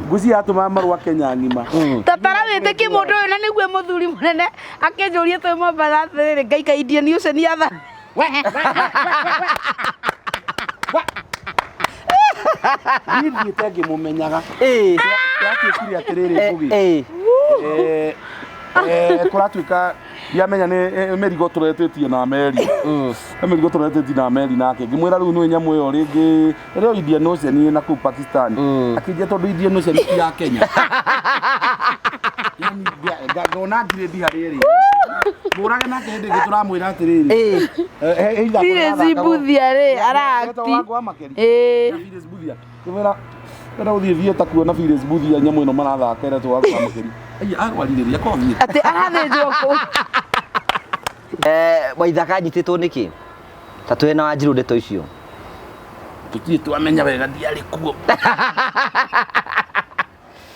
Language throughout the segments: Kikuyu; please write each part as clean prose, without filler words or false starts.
Ngwĩciria atũmaga marũa Kenya ng'ima. Tatara wĩtĩkie mũndũ ũyũ na nĩguo mũthuri mũnene akĩnjũria twĩ Mombatha atĩrĩrĩ ngaika Indian Ocean yatha. Niĩ thiĩte ngĩmũmenyaga. Kũratuĩkire atĩrĩrĩ Ngũgĩ. Kũratuĩka ndiamenya nĩ mĩrigo tũretĩtie na meri. Nĩ mĩrigo tũretĩtie na meri nake ngĩmwĩra rĩu nĩ nyamũ ĩyo rĩngĩ ĩrĩa Indian Ocean ĩ na kũu Pakistan. Akĩnjia tondũ Indian Ocean ti ya Kenya. Yani ngona ngirĩndi harĩa ĩrĩ. Mũrage nake hĩndĩ ĩngĩ tũramwĩra atĩrĩrĩ. He ithako Phyllis rĩrathakagwo. Mbuthia rĩ Etagwo arati. Wangu wa Makeri. Ĩĩ. Phyllis Mbuthia. Ngĩmwĩra enda gũthiĩ theatre kuona Phyllis Mbuthia nyamũ ĩno marathaka ĩretwo Wangu wa Makeri. Ai arwarire akorwo thiĩ. Atĩ arathĩnjwo kũ? Waithaka anyitĩtwo nĩkĩ? Ta twĩ na Wanjirũ ndeto icio. Tũtirĩ twamenya wega ndiarĩ kuo.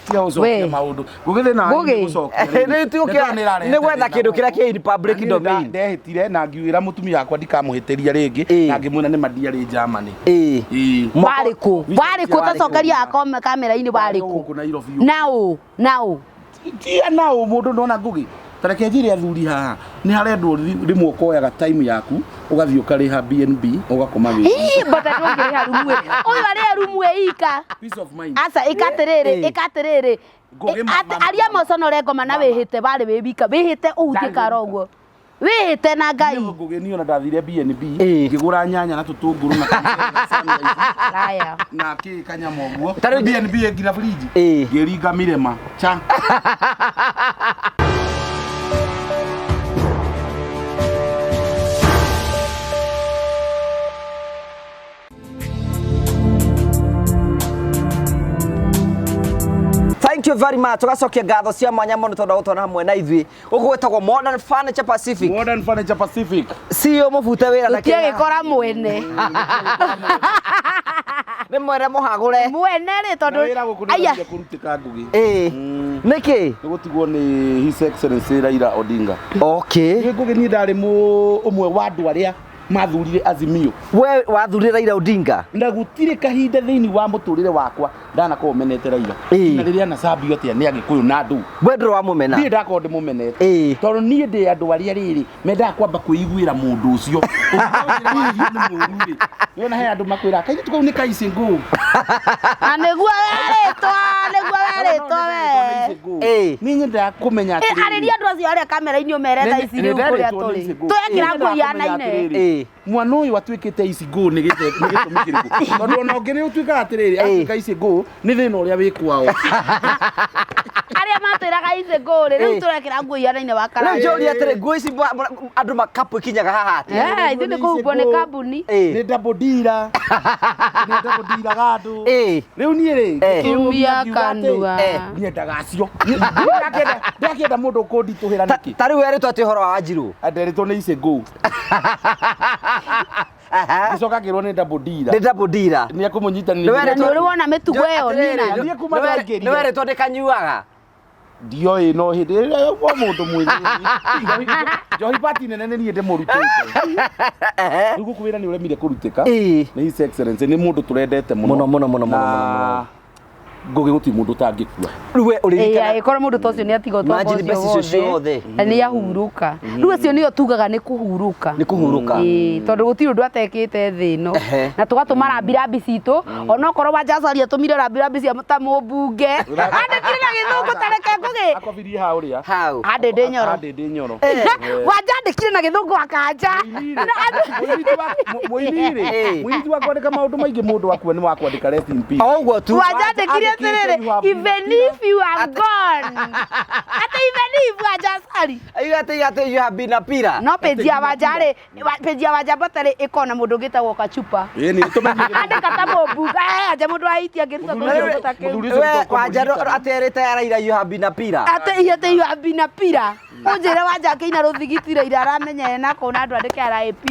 Tiga gũcokia We. maũndũ. Ngũgĩ thĩna wanyu nĩ Ngũgĩ. gũcokia rĩu. Rĩu ti Ndeto gũkĩra- nĩ ĩrarehe nĩ gwetha thĩna kĩndũ kĩrĩa gũkũ. kĩ in public Na niĩ domain. ndehĩtire na ngiwĩra mũtumia wakwa ndikamũhĩtĩria rĩngĩ Ĩĩ. na ngĩmwĩra nĩ ma ndiarĩ Germany. Ĩĩ. Ĩĩ. Warĩ kũ? Visa Warĩ kũ? cia Tacokeria kamera-inĩ warĩ kũ? Gũkũ Nairobi. Naũ? Naũ? Tia na ũ mũndũ ndona Ngũgĩ. Ta reke njĩre athuri haha nĩ harendwo rĩmwe ũkoyaga time yaku ũgathiĩ ũkarĩha BNB ũgakoma wĩ Ii, but ndũngĩrĩha rumu ĩ. Ũyũ arĩha rumu ĩ ika. peace of mind. Aca ĩka atĩrĩrĩ, ĩka atĩrĩrĩ. Ngũgĩ ma- ma- Aria moconore ngoma na wĩhĩte warĩ wĩ wika. Wĩhĩte ũhutie kara ũguo. Wĩhĩte na Ngai. Niĩ Ngũgĩ niĩ ona ndathire BNB Ĩĩ. ngĩgũra nyanya na tũtũngũrũ na kamũcere na sunrise Raya. na kĩ kanyama ũguo Ta rĩu- BNB ĩ nginya fridge Ĩĩ. ngĩringa mirema cha. Thank you very much. Tugacokia ngatho cia mwanya mũno tondũ wa gũtwana hamwe na ithuĩ. Gũkũ gwĩtagwo Modern Furniture Pacific. Modern Furniture Pacific. CEO mũbute wĩra na Tũtiĩ gĩkora mwene. Nĩ mwere mũhagũre. Mwene rĩ Na tondũ wĩra gũkũ nĩ aya ũrambia kũrutĩka Ngũgĩ. Ĩĩ. Nĩkĩ? Nĩ gũtigwo nĩ His Excellency Raila Odinga. Okay. Niĩ Ngũgĩ niĩ ndarĩ ũmwe wa andũ arĩa mathurire Azimio. We wathurire Raila Odinga. Na gũtirĩ kahinda thĩinĩ wa mũtũrĩre wakwa ndanakorwo menete Raila. Ĩĩ. Na rĩrĩa anacambio atĩa nĩ Agĩkũyũ na andũ. We ndũrĩ wamũmena. Niĩ ndakorwo ndĩmũmenete. Ĩĩ. Tondũ niĩ ndĩ andũ arĩa rĩrĩ mendaga kwamba kwĩiguĩra mũndũ ũcio. Ũngĩkorwo ũrĩ nĩ mũũru rĩ. Wona he andũ makwĩraga kairĩtu kau nĩ kaici ngũ. Na nĩguo werĩtwo, nĩguo werĩtwo we. Ĩĩ. Niĩ nyendaga kũmenya Ĩ, arĩria andũ acio arĩa kamera-inĩ ũmere thaa ici rĩu kũrĩa tũrĩ. Twekĩra nguo ihanaine. Ĩĩ. Mwana ũyũ atuĩkĩte ici ngũ nĩ gĩtũmi kĩrĩkũ? Tondũ ona ũngĩ nĩ ũtuĩkaga atĩrĩrĩ atuĩka ici ngũ nĩ thĩna ũrĩa wĩ kwao. Arĩa matwĩraga ici ngũ rĩ, rĩu Ĩĩ. tũrekĩra nguo ihanaine wa Rĩu karani. njũrie atĩrĩ nguo ici andũ makapu ikinyaga haha atĩa? Eh, ithuĩ nĩ kũhumbwo nĩ kambuni. Ĩĩ. Nĩ double dealer. Nĩ double dealaga andũ. Ĩĩ. Rĩu niĩ rĩ, Eh. ngĩkĩyũria Tumia ngiuga atĩ, kanua. Eh. nyendaga acio. Ndakĩenda mũndũ ũkũnditũhĩra nĩkĩ? Ta rĩu werĩtwo atĩ ũhoro wa Wanjirũ. Nderitwo nĩ ici ngũ. Ngĩcoka ngĩrwo nĩ double dealer. Nĩ double dealer. Nĩ ekũmũnyitanĩria. Nĩ Na nĩ ũrĩ wona mĩtugo ĩyo nina. Niĩ kuma ndaingĩrire. Nĩ werĩtwo ndĩkanyuaga. Ndioĩ no hĩndĩ ĩrĩa wa mũndũ mwĩthĩ. Njohi party nene nĩ niĩ ndĩmũrutĩte. Rĩu gũkũ wĩra nĩ ũremire kũrutĩka. Ĩĩ. Nĩ His Excellency nĩ mũndũ tũrendete mũno. Mũno, mũno, mũno, mũno, Na mũno, Ngũgĩ gũtirĩ mũndũ ũtangĩkua. Rĩu we Ĩĩ, ũririkana angĩkorwo mũndũ ta ũcio nĩ atiga ũtonga Imagine ũcio mbeca icio wothe ciothe. na nĩ ahurũka. Rĩu acio nĩo tugaga nĩ kũhurũka. Nĩ kũhurũka. Ĩĩ, tondũ gũtirĩ ũndũ atekĩte thĩ ĩno. Ehe. Na tũgatũma rambirambi citũ onokorwo Wanjacori atũmire rambirambi cia ta mũmbunge. Andĩkire na gĩthũngũ ta reke ngũgĩ. Akobirie ha ũrĩa? Hau. Andĩndĩ Nyoro. Andĩndĩ Nyoro. Wanjandĩkire na gĩthũngũ akanja. Na andũ- Mũini-rĩ, Ĩĩ. mũini ti wa kwandĩka maũndũ maingĩ mũndũ akua nĩ wa kwandĩka rest in peace. O ũguo tu. Wanjandĩkire atĩrĩrĩ, You have been even if you are gone. Atĩ even if Wanjacori. Aiga atĩ atĩ you have been a pillar. No page ya Wanja rĩ, page ya Wanja Mbote rĩ ĩkona mũndũ ũngĩ wĩtagwo Kachupa. Ĩĩ nĩ tũmenye. Andĩka ta mũmbunge, eh, anja mũndũ wa Haiti angĩruta tũcũngũ ta kĩu. Mũthuri ũcio We nĩtũkũmũririkana. Wanja aterĩte araira you have been a pillar. Atĩ atĩ you have been a pillar. Ũnjĩre Wanja akĩina rũthigiti Raila aramenya ena kũu na andũ andĩke RIP.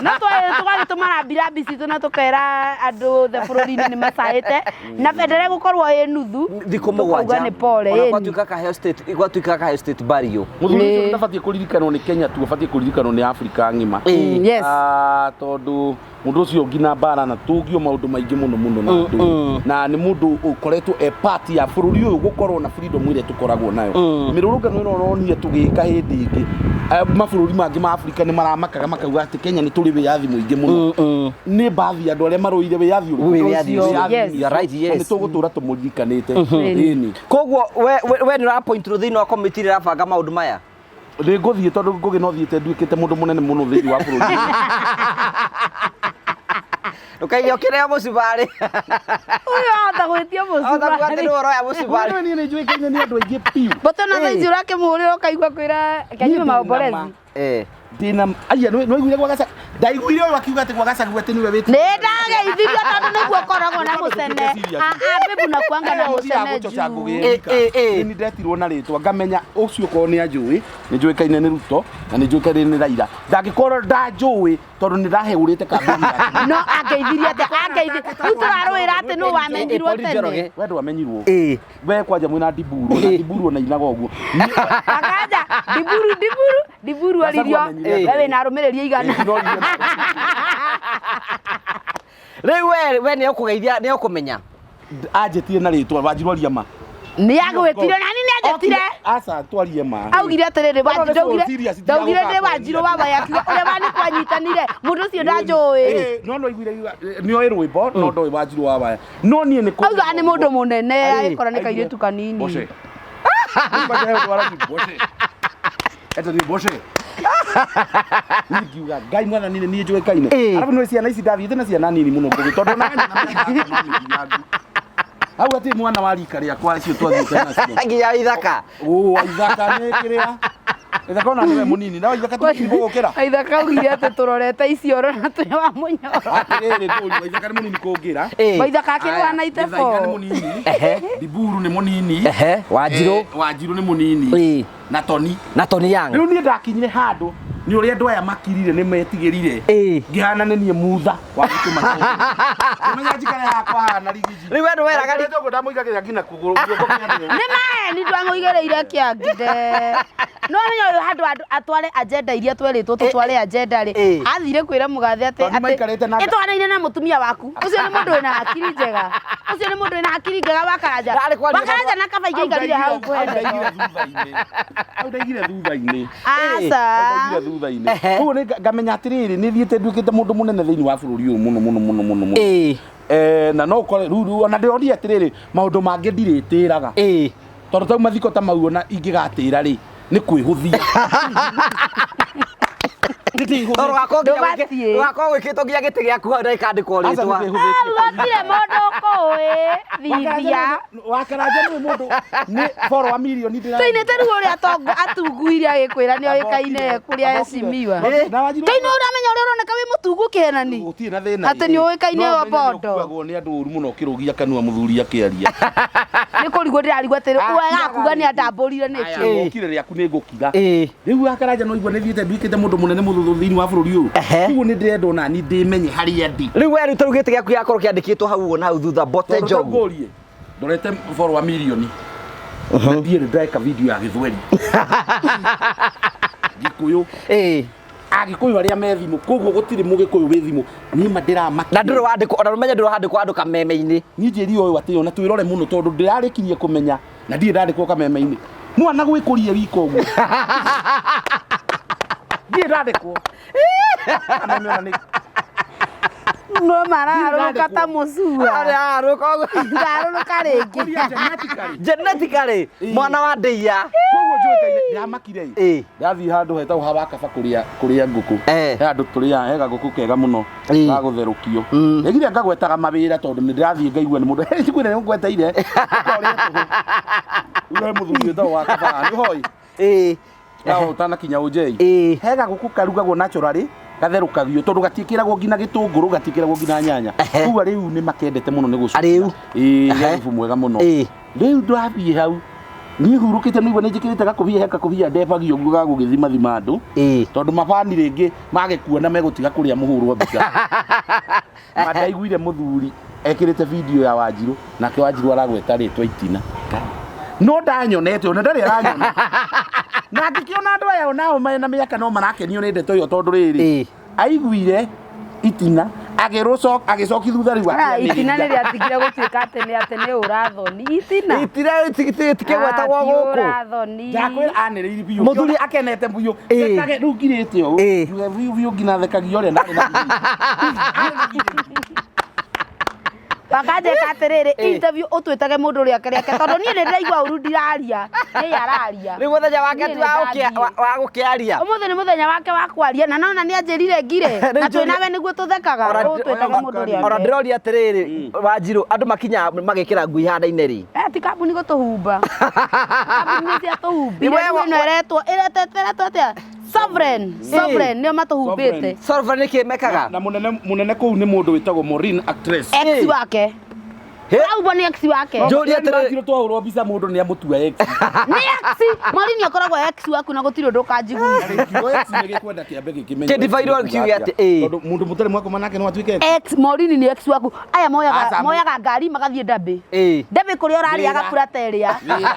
No tũgagĩtũma rambirambi citũ na tũkera andũ othe bũrũri-inĩ nĩ macaĩte. Na bendera ĩgũkorwo ĩ nuthu Thikũ tũkauga mũgwanja. nĩ pole Ona ĩni. gwatuĩka kaheo state, gwatuĩka kaheo state burial. Mũthuri ũcio Ĩĩ. ndabatiĩ kũririkanwo nĩ Kenya tu, abatiĩ kũririkanwo nĩ Afrika ng'ima. Ĩĩ. Yes. Ah, tondũ mũndũ ũcio nginya mbara na tũgio maũndũ maingĩ mũno mũno na andũ na nĩ mũndũ ũkoretwo e part ya bũrũri ũyũ gũkorwo na freedom ĩrĩa tũkoragwo nayo. Mĩrũrũngano ĩno ũronire tũgĩka hĩndĩ ĩngĩ, mabũrũri mangĩ ma Afrika nĩ maramakaga makauga atĩ Kenya nĩ tũrĩ wĩyathi mũingĩ mũno. Nĩ mbathi andũ arĩa marũire wĩyathi ũrĩkũ? Wĩyathi ũcio. Yes. You are right, yes. Na nĩ tũgũtũra tũmũririkanĩte. Ĩni. Koguo we nĩ ũrapointirwo thĩinĩ wa komiti ĩrĩa ĩrabanga maũndũ maya. Nĩ ngũthiĩ tondũ Ngũgĩ no thiĩte nduĩkĩte mũndũ mũnene mũno thĩinĩ wa bũrũri. Ndũkaigue ũkĩrĩa mũcumarĩ. Ũyũ ahota gwĩtia Ahota kuga atĩ mũcumarĩ. nĩwe ũroya mũcumarĩ. Wewe niĩ nĩ njũĩkaine nĩ andũ aingĩ biũ. Mboto na thaa ici ũrakĩmũhũrĩra ũkaigua kwĩra kenyue Niĩ ndĩ na maomborezi. ma. Eh. Ndĩna aya nĩ waiguire gwa Gachagua, ndaiguire ũyũ akiuga atĩ gwa Gachagua atĩ nĩwe wĩtĩkĩtie. Nĩ ndageithirio tondũ nĩguo koragwo na mũcene. Bebu na kuanga na mũcene juu. Nĩ ndetirwo na rĩtwa ngamenya ũcio korwo nĩ anjũĩ, nĩ njũĩkaine nĩ Ruto na nĩ njũĩkaine nĩ Raila. Ndangĩkorwo ndanjũĩ tondũ nĩ ndahegũrĩte kambĩini yake. No angeithirie atĩa? Angeithi rĩu tũrarũĩra atĩ nũ wamenyirwo Paul tene. Njoroge. We ndwamenyirwo. Ĩĩ. We kwanja mwĩna Ndiburu, na Ndiburu ona inaga ũguo. Akanja ndiburu ndiburu ndiburu Gachagua oririo amenyire we atĩa? wĩna arũmĩrĩri aigana. Rĩu we nĩ ũkũgeithia, nĩ ũkũmenya. Anjĩtire na rĩtwa Wanjiru aria ma. Nĩ agwĩtire nani nĩ anjĩtire. Aca twarie ma. Augire atĩrĩrĩ No, no, Wanjiru ndaugire serious, ndaugire ndĩ ndigagũka Wanjiru wa yakiuga ũrĩa wanĩkwanyitanire mũndũ ũcio ndanjũĩ. No no iguire nĩ oĩ rwĩmbo no ndoĩ Wanjiru wa Waya. No niĩ nĩ Auga nĩ mũndũ mũnene agĩkora nĩ Aiguire. kairĩtu kanini. Boce. Kwanja he ũndũ aragia, boce. Etwo boce. Niĩ ngiuga Ngai mwathani nĩ niĩ njũĩkaine. Ĩĩ. Arabu nĩ ciana ici ndathiĩte na ciana nini mũno Ngũgĩ tondũ ona hau hatirĩ mwana wa rika rĩakwa acio twathiĩte nacio. Nginya ithaka. Ũ Waithaka nĩ kĩrĩa. Waithaka ona nĩwe mũnini na Waithaka ti gũgũkĩra. Waithaka augire atĩ tũrorete icioro na twĩ wa mũnyoro. Atĩrĩrĩ ndũri Waithaka nĩ mũnini kũngĩra. Ĩĩ. Waithaka akĩrĩ wa Aya, Gĩthaiga nĩ 94. mũnini. Ehe. Ndiburu nĩ mũnini. Ehe. Wanjiru. Wanjiru nĩ mũnini. Ĩĩ. Na Toni. Na Tony Young. Rĩu niĩ ndakinyire handũ nĩ ũrĩa andũ aya makirire nĩ metigĩrire. Ĩĩ. Ngĩhana nĩ niĩ mutha wa gĩtũma. Ngĩmenya njikare hakwa hana rigiji. Rĩu we ndweraga ri- Ndũguo ndamũigagĩrĩra nginya kũgũrũ guoko kĩa Nĩ maheni ndwamũigĩrĩire kĩanginde. No menya ũyũ handũ andũ atware agenda iria twerĩtwo tũtware agenda rĩ. Ĩĩ. Athire kwĩra mũgathe atĩ Tondũ maikarĩte na- ĩtwaraine na mũtumia waku. Ũcio nĩ mũndũ wĩna hakiri njega. Ũcio nĩ mũndũ wĩna hakiri njega wa Karanja. Ndarĩ kwaria Wa Karanja na kaba ingĩaikarire hau kwenda. Ndaigire thutha-inĩ. Hau ndaigire thutha-inĩ. Aca. Ndaigire thutha-inĩ. Ehe. Koguo nĩ ngamenya atĩrĩrĩ nĩ thiĩte nduĩkĩte mũndũ mũnene thĩinĩ wa bũrũri ũyũ mũno mũno mũno mũno mũno. Ĩĩ. Na no ũkore rĩu rĩu ona ndĩronire atĩrĩrĩ maũndũ mangĩ ndirĩtĩraga. Ĩĩ. Tondũ tau mathiko ta mau ona ingĩgatĩra rĩ nĩ kwĩhũthia. Nĩ ndĩhũthĩtie. Tondũ wakorwo nginya Ndũbatiĩ. wakorwo gwĩkĩtwo nginya gĩtĩ gĩaku hau ndagĩkandĩkwo Aca nĩ rĩtwa. ndĩhũthĩtie. Gũtirĩ mũndũ ũkũĩ. Thithia. Wakaranja nĩ mũndũ nĩ follower mirioni ndĩra. Tũinĩte rĩu ũrĩa tongo atunguire agĩkwĩra nĩ oĩkaine kũrĩa ecimiwa. Na Wanjiru Tũinĩ ũramenya ũrĩa ũroneka wĩ mũtungu kĩhenani. gũtirĩ na thĩna. Atĩ nĩ ũĩkaine No o menye nĩ Bondo. ũkuagwo nĩ andũ ũru mũno ũkĩrũgia kanua mũthuri akĩaria. Nĩ kũrigwo ndĩrarigwo atĩrĩ wega kuga nĩ andambũrire Aya, nĩkĩ. ngũkire rĩaku nĩ ngũkira. Ĩĩ. Rĩu Wakaranja no igua nĩ thiĩte nduĩkĩte mũndũ mũnene mũno thĩinĩ wa bũrũri ũyũ. Ehe. Koguo nĩ ndĩrenda ona niĩ ndĩmenye harĩa ndĩ. Rĩu we rĩu tarĩu gĩtĩ gĩaku gĩakorwo kĩandĩkĩtwo hau ũguo na hau thutha Mbote Tondũ Njogu. ngũrie ndorete follower mirioni. Na ndiĩ ndĩreka video ya gĩthweri. Gĩkũyũ. Ĩĩ. Agĩkũyũ arĩa me thimũ koguo gũtirĩ mũgĩkũyũ wĩ thimũ niĩ ma ndĩramakia. Na ndũrĩ wandĩkwo ona ũmenye ndũrĩ wandĩkwo andũ kameme-inĩ. Niĩ njĩrire ũyũ atĩ ona twĩrore mũno tondũ ndĩrarĩkirie kũmenya na ndirĩ ndandĩkwo kameme-inĩ. Mwana gwĩkũria wika ũguo. Ndirĩ ndandĩkwo. Kameme ona nĩ No mararũrũka ta mũcua. Ararũka ũguo. Ndarũrũka rĩngĩ. kũria genetically. Genetically Ĩĩ. mwana wa ndĩia. Koguo njũĩkaine ndĩramakire ĩ. Ĩĩ. Ndathiĩ handũ hetagwo ha Wakaba kũrĩa kũrĩa ngũkũ. Eh. He handũ tũrĩaga he gagũkũ kega mũno Ĩĩ. ga gũtherũkio. Ndĩgire ngagwetaga mawĩra tondũ nĩ ndĩrathiĩ ngaigua nĩ mũndũ "Hey, njiguire nĩ ngweteire. Ũrĩa tũhũ. Uga mũthuri wĩtagwo Wakaba nĩ hoi. Ĩĩ. Na ũtanakinya ũnjei. Ĩĩ. He gagũkũ karugagwo naturally gatherũkagio tondũ gatiĩkĩragwo nginya gĩtũngũrũ gatiĩkĩragwo nginya nyanya. Ehe. Koguo arĩu nĩ makendete mũno nĩ gũcukia. Arĩu? Ĩĩ, Ehe. nĩ thubu mwega mũno. Ĩĩ. Rĩu ndathiĩ hau Niĩ hurũkĩte nĩguo nĩ njĩkĩrĩte gakũbia, he gakũbia ndebagio ũguo ga gũgĩthimathima andũ. Tondũ mabani rĩngĩ magĩkuona megũtiga kũrĩa mũhũrwo mbica. Ma ndaiguire mũthuri ekĩrĩte video ya Wanjirũ, nake Wanjirũ aragweta rĩtwa itina. No ndanyonete ona ndarĩ aranyona. Na ngĩkĩona andũ aya onao mena mĩaka no marakenio nĩ ndeto ĩyo tondũ rĩrĩ aiguire itina agĩrũcoka agĩcoki thutha rĩu Ah, itina nĩ akĩanĩrĩria. rĩatigire gũtuĩka atĩ nĩ atĩ nĩ ũrathoni itina. Itina tikĩgwetagwo Ah, ti gũkũ. ũrathoni. Ndakwĩra anĩrĩire biũ. Mũthuri- Ngĩona akenete biũ. Thekage rĩu ngirĩte ũũ. Njuge biũ biũ nginya thekagia ũrĩa ndarĩ na thiirĩ. Arĩ na thiirĩ. Wakanjĩka atĩrĩrĩ, interview ũtwĩtage mũndũ rĩake rĩake tondũ niĩ nĩ ndĩraigua ũru ndiraria, nĩye araria. Rĩu mũthenya wake Niĩ ti nĩ wa ndathiĩ. wa gũkĩaria. Ũmũthĩ nĩ mũthenya wake wa kwaria na nona nĩ anjĩrire ngire Rĩu na twĩ njũrie- nawe nĩguo tũthekaga ũtwĩtage mũndũ Ona rĩake. ndĩroria atĩrĩrĩ, Wanjirũ, andũ makinyaga magekĩra ngui ihanaine rĩ? Eh, ti kambuni gũtũhumba. Kambuni nĩ ciatũhumbire. We- Rĩu ĩno ĩretwo ĩretwo atĩa? Sovereign, Sovereign nĩo matũhumbĩte. Sovereign. Sovereign nĩkĩ mekaga? Na mũnene mũnene kũu nĩ mũndũ wĩtagwo Maureen actress. Ex wake. He. Ũrahumbwo nĩ ex wake. Njũrie atĩrĩrĩ- Wanjirũ twahũrwo mbica mũndũ nĩ amũtua ex. Nĩ ex. Maureen akoragwo ex waku na gũtirĩ ũndũ ũkanjiguithia. Kiugo ex nĩ gĩkwenda kĩambe gĩkĩmenywo. Kĩndibaiirwo kiuge atĩ, Tondũ mũndũ mũtarĩ mwakoma nake no atuĩke ex. Ex Maureen nĩ ex waku. Aya moyaga Aca, moyaga ngari magathiĩ Ndambĩ. Ndambĩ kũrĩa ũrarĩaga Wĩra. burata ĩrĩa. Wĩra.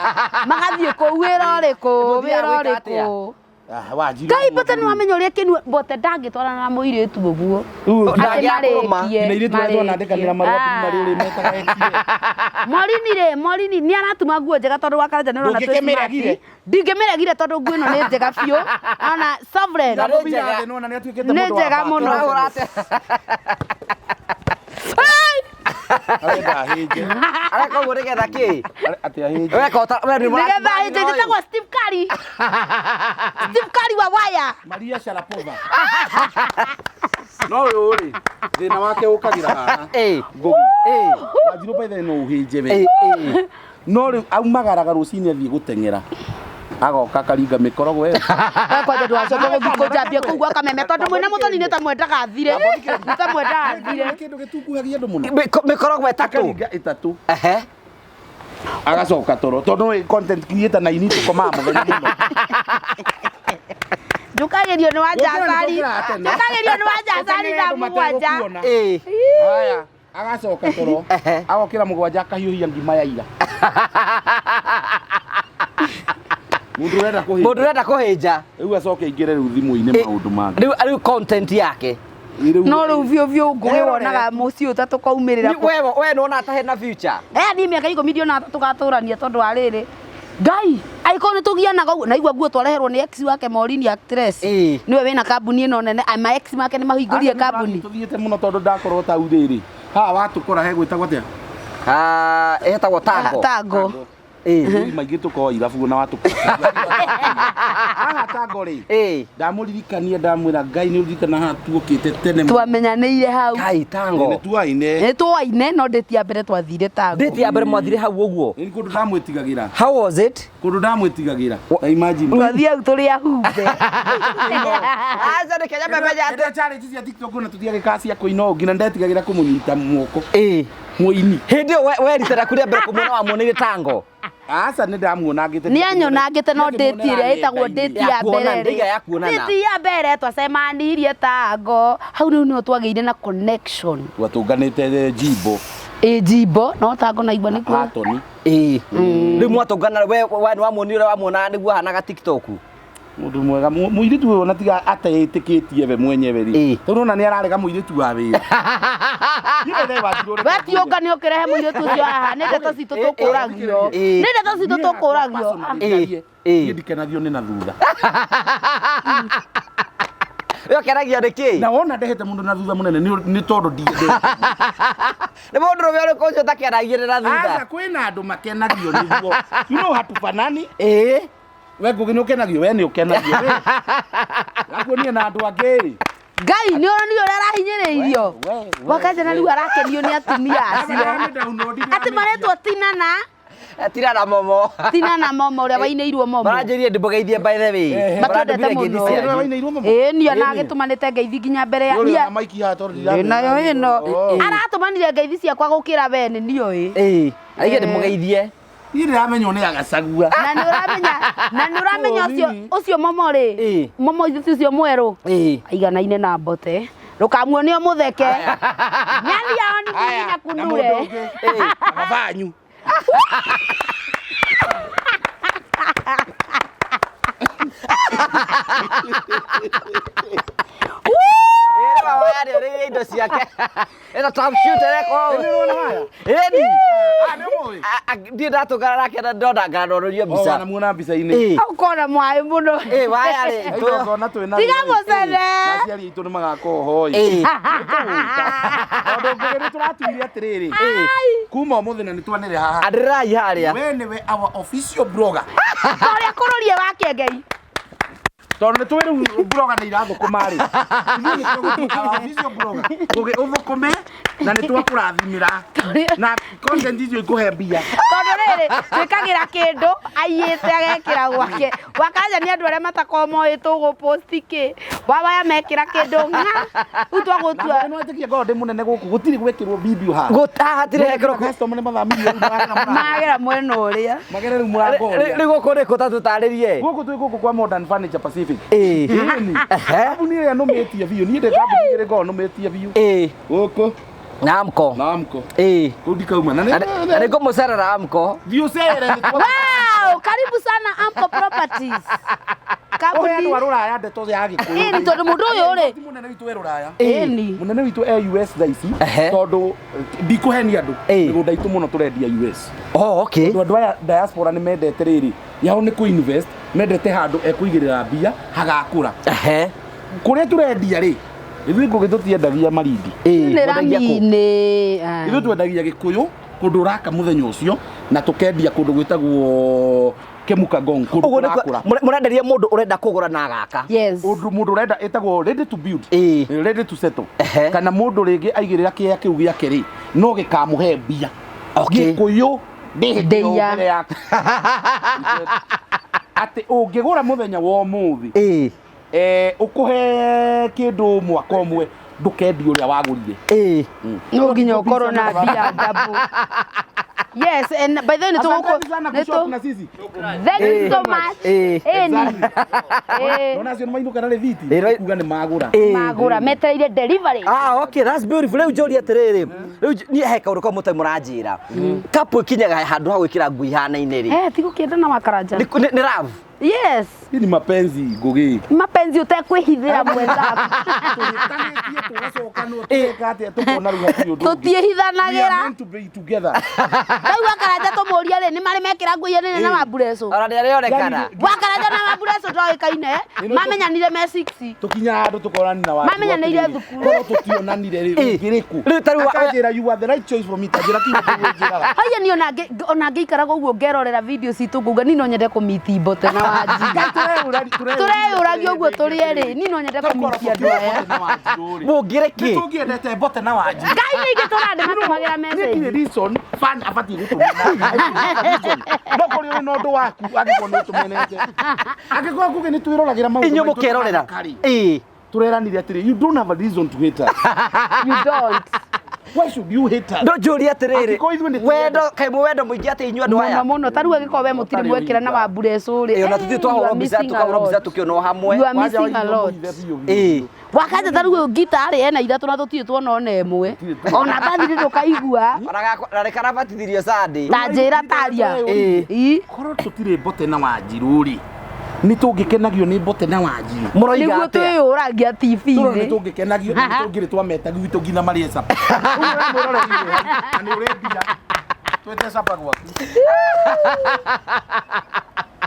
Magathiĩ kũu wĩra ũrĩkũ? Mũthiaga Wĩra gwĩka atĩa? ũrĩkũ? Ah, Wanjirũ. Ngai mbote nĩ wamenya ũrĩa kĩnua mbote ndangĩtwarana na mũirĩtu ũguo. Rĩu Atĩ Ndangĩakũrũma. marĩkie, Nginya airĩtu arĩa twanandĩkanĩra marũa marĩkie. marĩ ũrĩ metaga ex. Morini rĩ, Morini nĩ aratuma nguo njega tondũ wa Karanja nĩ ũrona twĩ Ndũngĩkĩmĩregire. smart. Ndingĩmĩregire tondũ nguo ĩno nĩ njega biũ. Ona Sovereign. Na nĩ njega. Nĩ njega mũno. Ũrahũra atĩa? Arenda ahĩnje. Areka ũguo nĩgetha kĩ? Atĩ ahĩnje. Weka ũta- we nĩ Nĩgetha hĩndĩ njĩtagwo Steve Curry. Steve Curry wa waya. Maria Sharapova. No ũyũ rĩ, thĩna wake ũkagĩra haha. Ngũgi. Wanjirũ by the way no ũhĩnje we. No rĩu aumagaraga rũcinĩ athiĩ gũteng'era. Agoka akaringa mĩkorogo ĩyo. We kwanja ndũgacoke gũthiĩ kũnjambia kũu gwa kameme tondũ mwĩna mũthoni nĩ ta mwendaga athire. Nĩ ta mwendaga athire. Nĩ kĩndũ gĩtunguhagia andũ mũno. Mĩkorogo ĩtatũ. Akaringa ĩtatũ. Ehe. Agacoka toro tondũ nĩ content creator na ini tũkomaga mũthenya mũno. Njũkagĩrio nĩ Wanjacari. Ũkĩra tene. Njũkagĩrio nĩ Wanjacari thaa Ũteng'ere andũ mũgwanja. mategũkuona. Haya, agacoka toro. Agokĩra mũgwanja akahiũhia ngima ya ira. Mũndũ ũrenda kũhĩnja. Mũndũ ũrenda kũhĩnja. Rĩu acoke aingĩre rĩu thimũ-inĩ maũndũ mangĩ. Rĩu rĩu content yake. Rĩu- No rĩu biũ biũ ngũgĩ wonaga mũciĩ ũtatũ kaumĩrĩra. Ni- We we nĩwona ta hena future. Eh, niĩ mĩaka ikũmi ndionaga ta tũgatũrania tondũ wa rĩrĩ ngai angĩkorwo nĩ tũgianaga ũguo naigua nguo twareherwo nĩ ex wake Maureen actress nĩwe wĩna kambuni ĩno nene ma ex make nĩ mahingũrire Aca, nĩ kambuni tũthiĩte mũno tondũ ndakorwo tau rĩrĩ. Haha watũkora he gwĩtagwo atĩa? Ah, ĩtagwo tango. tango Athuri maingĩ tũkoragwo irabu na watũkora. Haha tango rĩ. Ndamũririkania ndamwĩra Ngai nĩ ũririkana haha tuokĩte tene mũno. twamenyanĩire hau Kai tango. Nĩ tuaine. nĩ twaine no ndĩti ya mbere twathire tango Date ya mbere mwathire hau ũguo. Nĩ kũndũ ndamwĩtigagĩra. How was it? Kũndũ ndamwĩtigagĩra. Ta imagine. twathiĩ hau tũrĩ ahumbe Aca nĩ Kenya memenya atĩ. Ĩrĩa challenge cia TikTok na tuthiaga cia kũina ũũ nginya ndetigagĩra kũmũnyita moko. Mũini. Hĩndĩ ĩyo werita rĩaku rĩa mbere kũmuona wamuoneire tango. Aca nĩ ndamuonangĩte. nĩ anyonangĩte no ndĩti ĩrĩa ĩtagwo ndĩti ya Ya kuonana, mbere ndĩiga ya kuonana. ndĩti ya mbere twacemanirie tango hau rĩu nĩho twagĩire na connection Twatũnganĩte jimbo. ĩ njimbo no tango naigua nĩkuo Hatoni. Rĩu mwatũngana we we nĩ wamuonire ũrĩa wamuonaga nĩguo ahanaga TikTok. Mũndũ mwega mũirĩtu ũyũ ona tiga ateĩtĩkĩtie we mwenyewe rĩ. Tondũ ona nĩ ararega mũirĩtu wa wĩra. Niĩ bethe Wanjirũ reke we ti ũngane ũkĩrehe mũirĩtu ũcio haha nĩ ndeto citũ tũkũragio nĩ ndeto citũ tũkũragio Niĩ niĩ ndikenagio nĩ na thutha. We ũkenagio nĩ kĩ? Na wona ndehete mũndũ na thutha mũnene nĩ tondũ ndiendete. Nĩ mũndũ ũrũme ũrĩkũ ũcio ũtakenagio nĩ na Aca thutha? kwĩna andũ makenagio nĩguo. You know hatufanani. We Ngũgĩ nĩ ũkenagio, we nĩ ũkenagio. We. Ngakuonia na andũ angĩ rĩ. Ngai nĩ ũronire ũrĩa arahinyĩrĩirio wakanja na rĩu arakenio nĩ atumia acio atĩ maretwo tinana Tina na momo. tina na momo ũrĩa wainĩirwo momo Maranjĩrire ndĩmũgeithie by the way. Matwendete Marandũmire ngeithi mũno. cianyu. Ĩĩ niĩ ona agĩtũmanĩte ngeithi nginya mbere ya Ũrĩ niĩ na maiki haha tondũ ndĩ nayo ĩno Oh. aratũmanire ngeithi ciakwa gũkĩra we nĩ nioĩ Ĩĩ. Aige ndĩmũgeithie. Niĩ ndĩramenywo nĩ Agacagua. Na nĩ ũramenya, na nĩ ũramenya ũcio Nini. ũcio momo rĩ, Ĩĩ. momo ithuĩ ũcio mwerũ Ĩĩ. aiganaine na mbote ndũkamuone ũmũtheke nyani yao nĩ Aya, na na mũndũ kunure ũngĩ. Mabanyu. Ĩĩ mama yarĩ indo ciake. Ĩno top shoot ĩrekwo. Nĩũrona waya? Ĩni. Ah, nĩũmũĩ? Ndiĩ ndatũngana nake na ndona nganororio O, mbica. wanamuona mbica-inĩ. Ĩĩ. ũkona mwaĩ mũno Ĩĩ waya rĩ. Igongona twĩ narĩo Tiga rĩ. mũcene. Na aciari aitũ nĩ magakorwo ho ĩ. Ĩĩ. Tondũ Ngũgĩ nĩ tũratuire atĩrĩrĩ. Kuma ũmũthĩ na nĩ twanĩrĩra haha. Andĩrĩrai harĩa. We nĩwe our official blogger. Ta ũrĩa kũrũrie wa kĩengei Tondũ nĩ tũĩ rĩu blogger nĩ irathũkũma rĩ. Ithuĩ nĩ tũgũtuĩka our official blogger. Ngũgĩ ũthũkũme na nĩ twakũrathimĩra. Na content icio ikũhe mbia. Tondũ rĩrĩ twĩkagĩra kĩndũ aiyĩte agekĩra gwake wakanja nĩ andũ arĩa matakoragwo moĩ tũgũposti kĩ wawaya mekĩra kĩndũ ng'a rĩu twagũtua Na nĩ ngorwo ndĩ mũnene gũkũ gũtirĩ gwĩkĩrwo video haha. Gũta hatirĩ hekĩrwo. Customer nĩ mathamirie rĩu maragera mũrango. Magera mwena ũrĩa Magere rĩu mũrango ũrĩa. Rĩu gũkũ nĩ kũ ta tũtarĩrie. Gũkũ twĩ gũkũ kwa Modern Furniture Pacific. Ĩĩ. Ĩni. Ehe. Kambuni ĩrĩa nũmĩtie biũ. Niĩ ndĩ kambuni igĩrĩ ngoragwo nũmĩtie biũ. Ĩĩ. Gũkũ Na Amco. na Amco. Ĩĩ. Kũu ndikauma. Na Na nĩ ngũmũcerera Amco. Thiĩ ũcere nĩ twa- Wow, karibu sana Amco Properties. Ũhe Kambuni. andũ a rũraya ndeto ya Gĩkũyũ. Ĩni tondũ mũndũ ũyũ rĩ. Ti mũnene witũ e rũraya. Ĩni. Mũnene witũ e US thaa ici Ehe. tondũ ndikũhenia andũ Ĩĩ. mĩgũnda itũ mũno tũrendia US. Oh, okay. Tondũ andũ aya diaspora nĩ mendete rĩrĩ yao nĩ kũ-invest mendete handũ ekũigĩrĩra mbia hagakũra. Ehe. Kũrĩa tũrendia rĩ ithuĩ Ngũgĩ tũtiendagia Malindi. Ĩĩ. Nĩ Mwendagia kũ? rami-inĩ. Ithuĩ twendagia Gĩkũyũ kũndũ ũraka mũthenya ũcio na tũkendia kũndũ gwĩtagwo Kemukagong kũndũ Ũguo nĩ kũrakũra. mũrenderia mũndũ ũrenda kũgũra na agaka. Yes. Ũndũ mũndũ ũrenda ĩtagwo ready to build. Ĩĩ. Ready to settle. Ehe. Kana mũndũ rĩngĩ aigĩrĩra kĩea kĩu gĩake rĩ no gĩkamũhe mbia. Okay. Gĩkũyũ ndĩhĩtio Ndĩia. mbere yaku. Atĩ ũngĩgũra mũthenya wa ũmũthĩ Ĩĩ. ũkũhe kĩndũ mwaka ũmwe ndũkendia ũrĩa wagũrire. Ĩĩ. No nginya ũkorwo na mbia ndambu. Yes, and by the way, nĩ Asanteni sana nĩ kushop na sisi. Thank you so much. Ĩĩ. Ĩni. Ĩĩ. Nona acio nĩ mainũka na rĩthiti Ĩĩ, right. kuga nĩ magũra. Ĩĩ. Magũra metereire delivery. Ah, okay, that's beautiful. Rĩu njũrie atĩrĩrĩ, rĩu niĩ he kaũndũ kamwe mũtarĩ mũranjĩra. Couple ĩkinyaga handũ ha gwĩkĩra nguo ihanaine rĩ. Eh, tigũkĩenda na wakaranja. Nĩ love. Yes. Hii ni mapenzi Ngũgĩ. Mapenzi ũtekwĩhithĩra mwenzaku. Tũhĩtanĩtie tũgacokanwo tũgeka atĩa tũkona rĩu hatirĩ ũndũ ũngĩ. We are Tũtiĩhithanagĩra. meant to be together. Rĩu wakaranja tũmũrie rĩ, nĩ marĩ mekĩra nguo iria nene na wambureco. Ona nĩ arĩonekana. Yani- Wakaranja na wambureco ndoĩkaine, mamenyanire me 6. Tũkinyaga handũ tũkorani na wanjirũ Mamenyanĩire atĩrĩrĩ, thukuru. korwo tũtionanire rĩ Ĩĩ. ũngĩrĩ kũ? Rĩu ta rĩu wa- Akanjĩra you are the right choice for me tanjĩra kiugo kĩu ũnjĩraga. Haya niĩ ona ngĩikaraga ũguo ngerorera video citũ ngauga niĩ no nyende kũmiti mbote na wanjirũ. Ngai Tũreyũragia ũguo tũrĩ erĩ, niĩ no nyende Korwo kũmiti andũ aya. tũtiũĩ Mbote na Wanjirũ rĩ. Mũngĩrĩ kĩ? Nĩ tũngĩendete Mbote na Wanjirũ. Ngai nĩ ingĩ tũrandĩ matũmagĩra Niĩ ndirĩ message. reason fan abatiĩ gũtũmena. Reason. No kũrĩ ũrĩ na ũndũ waku angĩkorwo nĩ ũtũmenete. Angĩkorwo Ngũgĩ nĩ twĩroragĩra maũndũ Inyuĩ maitũ mũkerorera. tũgathaka-rĩ, Ĩĩ. tũreranire atĩrĩ you don't have a reason to hate us. You don't. Why should you hate us? Ndo njũrie atĩrĩrĩ, Angĩkorwo ithuĩ nĩ wendo kaĩ mwĩ wendo mũingĩ atĩ inyuĩ andũ Mũno aya. mũno ta rĩu angĩkorwo we mũtirĩ Ũtarĩ mwekĩra na ũhinga. wambureco rĩ. Ĩĩ, ona tũthiĩ twahũrwo mbica tũkahũrwo mbica tũkĩonwo hamwe. You are Wanja missing a waitũ lot. mũhithe biũ biũ Ĩĩ. biũ. Wakanja ta rĩu ngita rĩ ena ithatũ na tũtirĩ tuona ona ĩmwe. Ona bathiri ndũkaigua. Ona gakwa na nĩ karabatithirio Sunday. Ta njĩra taria. Ĩĩ. Ĩ. Korwo tũtirĩ Mbote na Wanjirũ rĩ nĩ tũngĩkenagio nĩ Mbote na Wanjirũ. Mũroiga Nĩguo atĩa? twĩyũragia Tũrona nĩ TV-inĩ. tũngĩkenagio na nĩ tũngĩrĩ twameta gwitũ nginya marĩe capa. Ũguo we mwĩroreri wĩ hau, na nĩ ũrendia. Twĩte capa gwaku.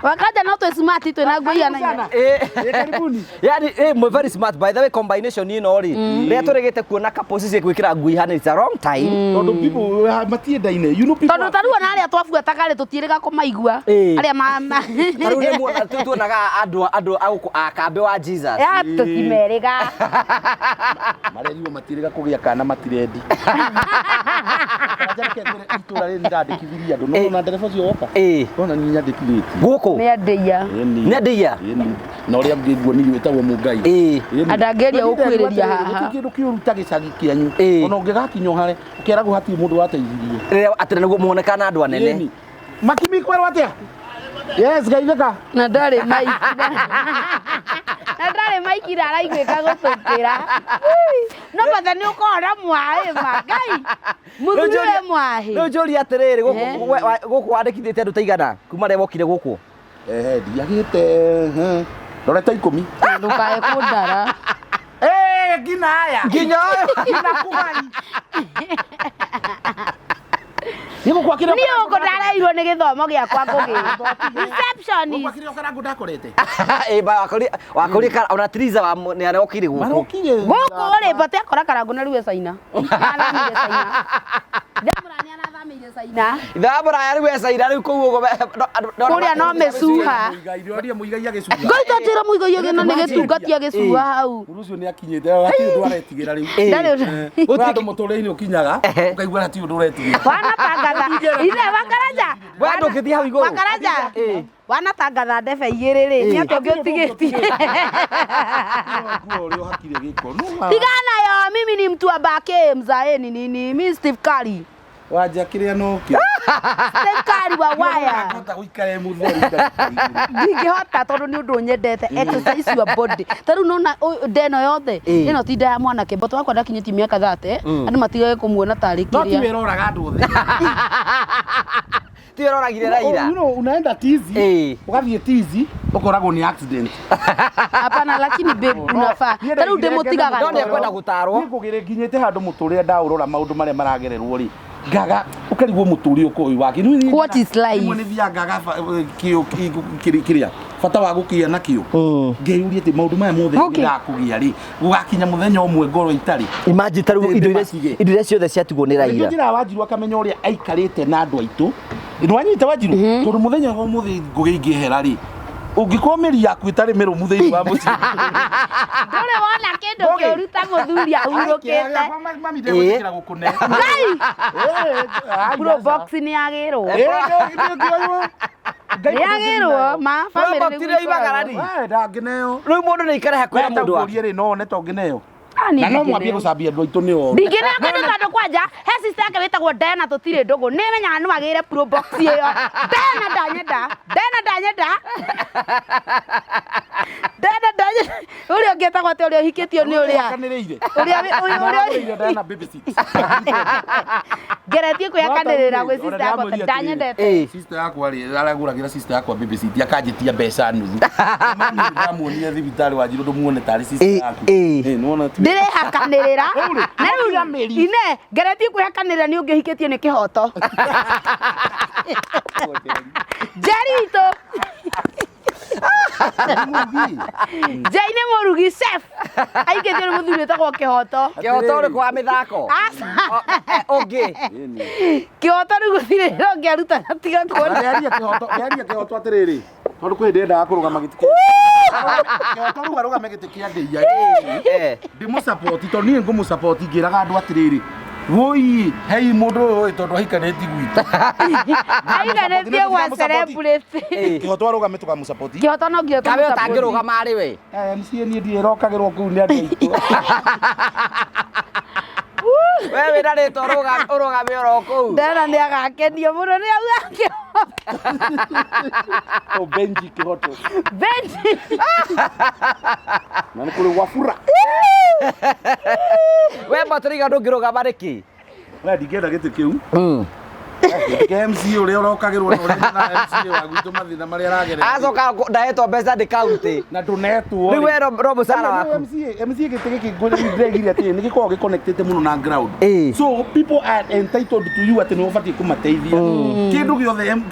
Wakanja no twĩ smart twĩna nguo Karibu ihanaine. sana. Ĩĩ. Ĩĩ, karibuni. Yani mwĩ very smart by the way combination ĩno rĩ rĩrĩa tũrĩgĩte kuona couples ici gwĩkĩra nguo ihanaine it's a wrong time. Tondũ people matiendaine. You know people Tondũ ta rĩu ona arĩa twabuataga rĩ tũtiĩrĩga kũmaigua. Ĩĩ. Arĩa ma Ta rĩu nĩ muona tuonaga andũ a gũkũ a kambĩ wa Jesus. Ya tũtimerĩga. Marerirwo matirĩga kũgĩa kana matirendi. Karanja reke ngwĩre itũra rĩrĩ nĩndandĩkithirie andũ. No ona ndereba ũcio woka. Ĩĩ. Ona niĩ nyandĩkithĩtie. Gũkũ. Nĩ andĩia. Nĩ andĩia? Ĩni. Na ũrĩa ũngĩ nguonirie wĩtagwo Mũngai. Ĩĩ. Ĩni. Andangeria gũkuĩrĩria haha. Gũtirĩ kĩndũ kĩũru ta gĩcagi kĩanyu. Ĩĩ. Ona ũngĩgakinya hare ũkeragwo hatirĩ mũndũ wateithirie. Rĩrĩa atĩ nĩguo muonekana andũ anene. Ĩni. Makimi kwerwo atia? Yes, geithĩka. Na ndarĩ maiki. Na ndarĩ maiki na araiguĩka gũtũkĩra. No batha nĩ ũkoragwo na mwaĩ ma Ngai. Mũthuri we mwaĩ. Rĩu njũrie atĩrĩrĩ, gũkũ wandĩkithĩtie andũ ta igana kuma rĩrĩa wokire gũkũ? Ehe, ndiagĩte ndorete 10. Ndũkae kũndara. Eh, nginya aya. Nginya ũyũ. Nginya kũgai. Nĩ gũkwakĩra. Niĩ gũkũ ndareirwo nĩ gĩthomo gĩakwa ngũgĩ. Receptionist. Gũkwakĩra ũkarangu ndakorete. Ĩ ba wakori wakori ona Triza wa nĩ arokire gũkũ. Marokire. Gũkũ rĩ mbote akora karangu na rĩu e Caina. Arathamĩire Caina. Ndamũra nĩ arathamĩire Caina. Ithaa mũraya rĩu e Caina rĩu kũu ũguo Kũrĩa no mĩcuha. Mũigai, mũigai agĩcuha. Ngai ta njĩra mũigai agĩna nĩ gĩtungatia gĩcuha hau. Mũndũ ũcio nĩ akinyĩte, hatirĩ ũndũ aretigĩra rĩu. Ndarĩ ũndũ. Kũrĩ andũ mũtũrĩre-inĩ ũkinyaga, ũkaigua hatirĩ ũndũ ũretigĩra. Wanatangatha. Ithe wakaraja. We ndũngĩthiĩ hau igũrũ. Wakaraja. Wanatangatha ndebe igĩrĩ rĩ, nĩ atĩa ũngĩ ũtigĩtie? Nguo ũrĩa ũhakire gĩko. No Tigana yo, mimi ni mtu wa bake mzae ni nini? Mi Steve Curry. wanja kĩrĩa no kĩo. Steve Curry wa waya. Ndangĩhota gũikara e mũtheru ndagĩka igĩrĩ. Ndingĩhota tondũ nĩ ũndũ nyendete exercise your body. Ta rĩu nona nda ĩno yothe ĩno ti nda ya mwanake mboto wakwa ndakinyĩtie mĩaka 30 andũ matigage kũmuona tarĩ No ti kĩrĩa. wĩra ũraga andũ othe. Ti ũroragire Raila. You know, unaenda tizi, ũgathiĩ tizi, ũkoragwo nĩ accident. Hapana, lakini babe unafaa. Niĩ Ta rĩu ndaigire ndĩmũtigaga No toro. nĩekwenda gũtarwo. Niĩ ngũgĩrĩ nginyĩte handũ mũtũrĩre ndaũrora maũndũ marĩa maragererwo rĩ ngaga ũkarigwo mũtũrĩre ũkorwo wĩ wake. Niĩ What is life? Rĩmwe nĩ thiaga ngaga kĩo kĩrĩa bata wa gũkĩa na kĩo ngeyũria atĩ maũndũ maya mothe Okay. ndĩrakũgĩa rĩ gũgakinya mũthenya ũmwe ngoro itarĩ. Imagine ta rĩu indo iria Ndĩmatige. indo iria ciothe ciatigwo nĩ Nĩkĩo Raila. njĩraga Wanjiru akamenya ũrĩa aikarĩte na andũ aitũ. Nĩwanyita Wanjiru? Tondũ mũthenya wa ũmũthĩ ngũgĩ ingĩehera rĩ ũngĩkorwo mĩri yaku ĩtarĩ mĩrũmu thĩinĩ wa mũciĩ Ndũrĩ wona kĩndũ Ngũgĩ. kĩũru ta mũthuri ahurũkĩte. Mami ndegwĩtĩkĩra gũkũne. Ngai! Probox nĩ yagĩrwo. Nĩ yagĩrwo ma family Probox nĩguo nĩ imagara ikoragwo. rĩ. Ndangĩneo. Rĩu mũndũ nĩ aikare hakuhĩ na mũndũ wake. Ũrie rĩ no one ta ũngĩneo. Ah, niĩ Na no mwambie ndingĩneo. gũcambia andũ aitũ nĩ oru. Ndingĩneo kĩndũ tondũ kwanja he sister yake wĩtagwo Diana tũtirĩ ndũgũ nĩ menyaga no agĩre probox ĩyo. Diana ndanyenda. Diana ndanyenda. Diana ndanyenda. Ũrĩa ũngĩ etagwo atĩa ũrĩa ũhikĩtio nĩ ũrĩa? Hakanĩrĩire. Ũrĩa ũrĩa Aragũrĩire Diana baby seat. Ngeretie kwĩhakanĩrĩra gwĩ sister yakwa Ona ndamwĩrire ndanyendete. atĩrĩrĩ, Sister yakwa rĩ aragũragĩra sister yakwa baby seat akanjĩtia mbeca nuthu. Mami ndamuonire thibitarĩ Wanjiru ndũmuone tarĩ sister yaku. Nĩwona ti. Ndĩrehakanĩrĩra. Rĩu rĩ, Na rĩu nĩwakinya mĩri. ine ngeretie kwĩhakanĩrĩra nĩ ũngĩ ũhikĩtio nĩ kĩhoto. Njeritũ. Njei nĩ mũrugi chef. Aikĩtio nĩ mũthuri wĩtagwo kĩhoto. Kĩhoto ũrĩkũ wa mĩthako? Aca. Ũngĩ. Kĩhoto rĩu gũtirĩ wĩra ũngĩ aruta na tiga kuona. Ndearia kĩhoto, ndearia kĩhoto atĩrĩrĩ. Tondũ kwĩ hĩndĩ endaga kũrũgama gĩtĩ kĩa Kĩhoto rĩu arũgame gĩtĩ kĩa ndĩia. Ndĩmũsupport tondũ niĩ ngũmũsupport ngĩraga andũ atĩrĩrĩ. Woi, hei mũndũ ũyũ tondũ ahikanĩtie gwitũ. Aiganĩtie gwa celebrity. Kĩhoto arũgame tũkamũsupport. Kĩhoto no nginya Kawe tũmũsupport. ũtangĩrũgama arĩ we. MCA niĩ ndiĩrokagĩrwo kũu nĩ andũ aitũ. We wĩna rĩtwa ũrũgame oro kũu. Ndena nĩ agakenio mũno nĩ auga kĩhoto. O Benji Kĩhoto. Benji. Na nĩ kũrĩ Wafula. We Mbatũriga ndũngĩrũgama nĩkĩ? We ndingĩenda gĩtĩ kĩu. Gĩtĩ MCA ũrĩa ũrokagĩrwo na ũrĩa na MCA wa gwitũ mathĩna marĩa aragerera. Acoka ndahetwo mbeca ndĩ kaunti. Na ndũnetwo. Rĩu we no mũcara waku. MCA MCA gĩtĩ gĩkĩ ndĩregire atĩ nĩ gĩkoragwo gĩconnectĩte mũno na ground. So people are entitled to you atĩ nĩ ũbatiĩ kũmateithia. Kĩndũ gĩothe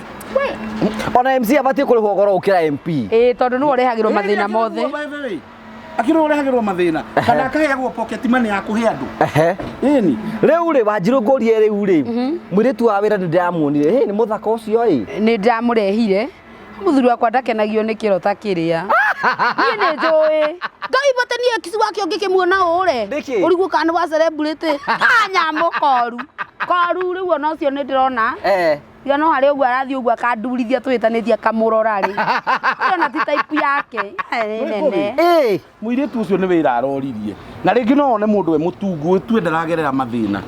Ona MCA abatiĩ kũrĩhwo goro gũkĩra MP. Ĩĩ tondũ nĩwe ũrehagĩrwo mathĩna mothe. Akĩrĩ ũrehagĩrwo mathĩna kana akaheagwo pocket money ya kũhe andũ. Ĩni. Rĩu rĩ Wanjiru ngũrie rĩu rĩ mũirĩtu wa wĩra nĩ ndĩramuonire hĩ nĩ mũthaka ũcio ĩ. Nĩ ndamũrehire. Mũthuri wakwa ndakenagio nĩ kĩro ta kĩrĩa. Niĩ nĩ njũĩ. Ngai bote niĩ kici wake ũngĩkĩmuona ũre. Nĩkĩ? Ũrigwo kana nĩ wa celebrity. Kanyamũ koru. Koru rĩu ona ũcio nĩ ndĩrona. Tiga no harĩ ũguo arathiĩ ũguo akandurithia twĩtanĩtie akamũrora rĩ. Ĩyo na ti type yake. Nĩ nene. Ĩĩ. Mũirĩtu ũcio nĩ wĩra aroririe na rĩngĩ no one mũndũ we mũtungu tue ndaragerera mathĩna.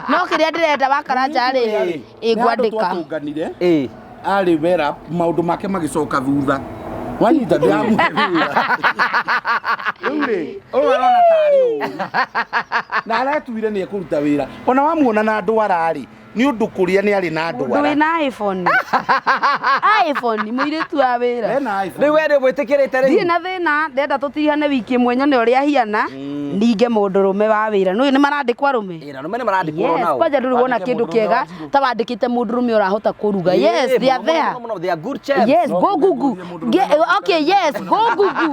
No kĩrĩa ndĩrenda wa Karanja rĩ, ĩ ngwandĩka. Twatũnganire Ĩĩ. arĩ wera maũndũ make magĩcoka thutha wanyita ndĩramũhe wĩra rĩu rĩ ũyũ arona tarĩ ũru na aretuire nĩ ekũruta wĩra ona wamuona na ndwara rĩ nĩ ũndũ kũrĩa nĩ arĩ na Mũndũ ndwara wĩna iPhone. iPhone mũirĩtu wa wĩra. Ena iPhone. Rĩu we nĩ ũmwĩtĩkĩrĩte Ndirĩ rĩu? na thĩna ndenda tũtirihane wiki ĩmwe nyone ũrĩa ahiana ninge mũndũrũme wa wĩra nũĩ nĩ marandĩkwo arũme. Ĩĩ, na arũme nĩ marandĩkwo Yes, nao. kwanja ndũrĩ wona Wandĩke kĩndũ mũndũrũme kĩega wa Njirũ. ta wandĩkĩte mũndũrũme ũrahota kũruga. Yes, Ĩĩ, they are mũno, there. mũno, mũno, they are good chefs. Yes, No, go Google. mũndũrũme mũndũrũme Okay, yes, go Google.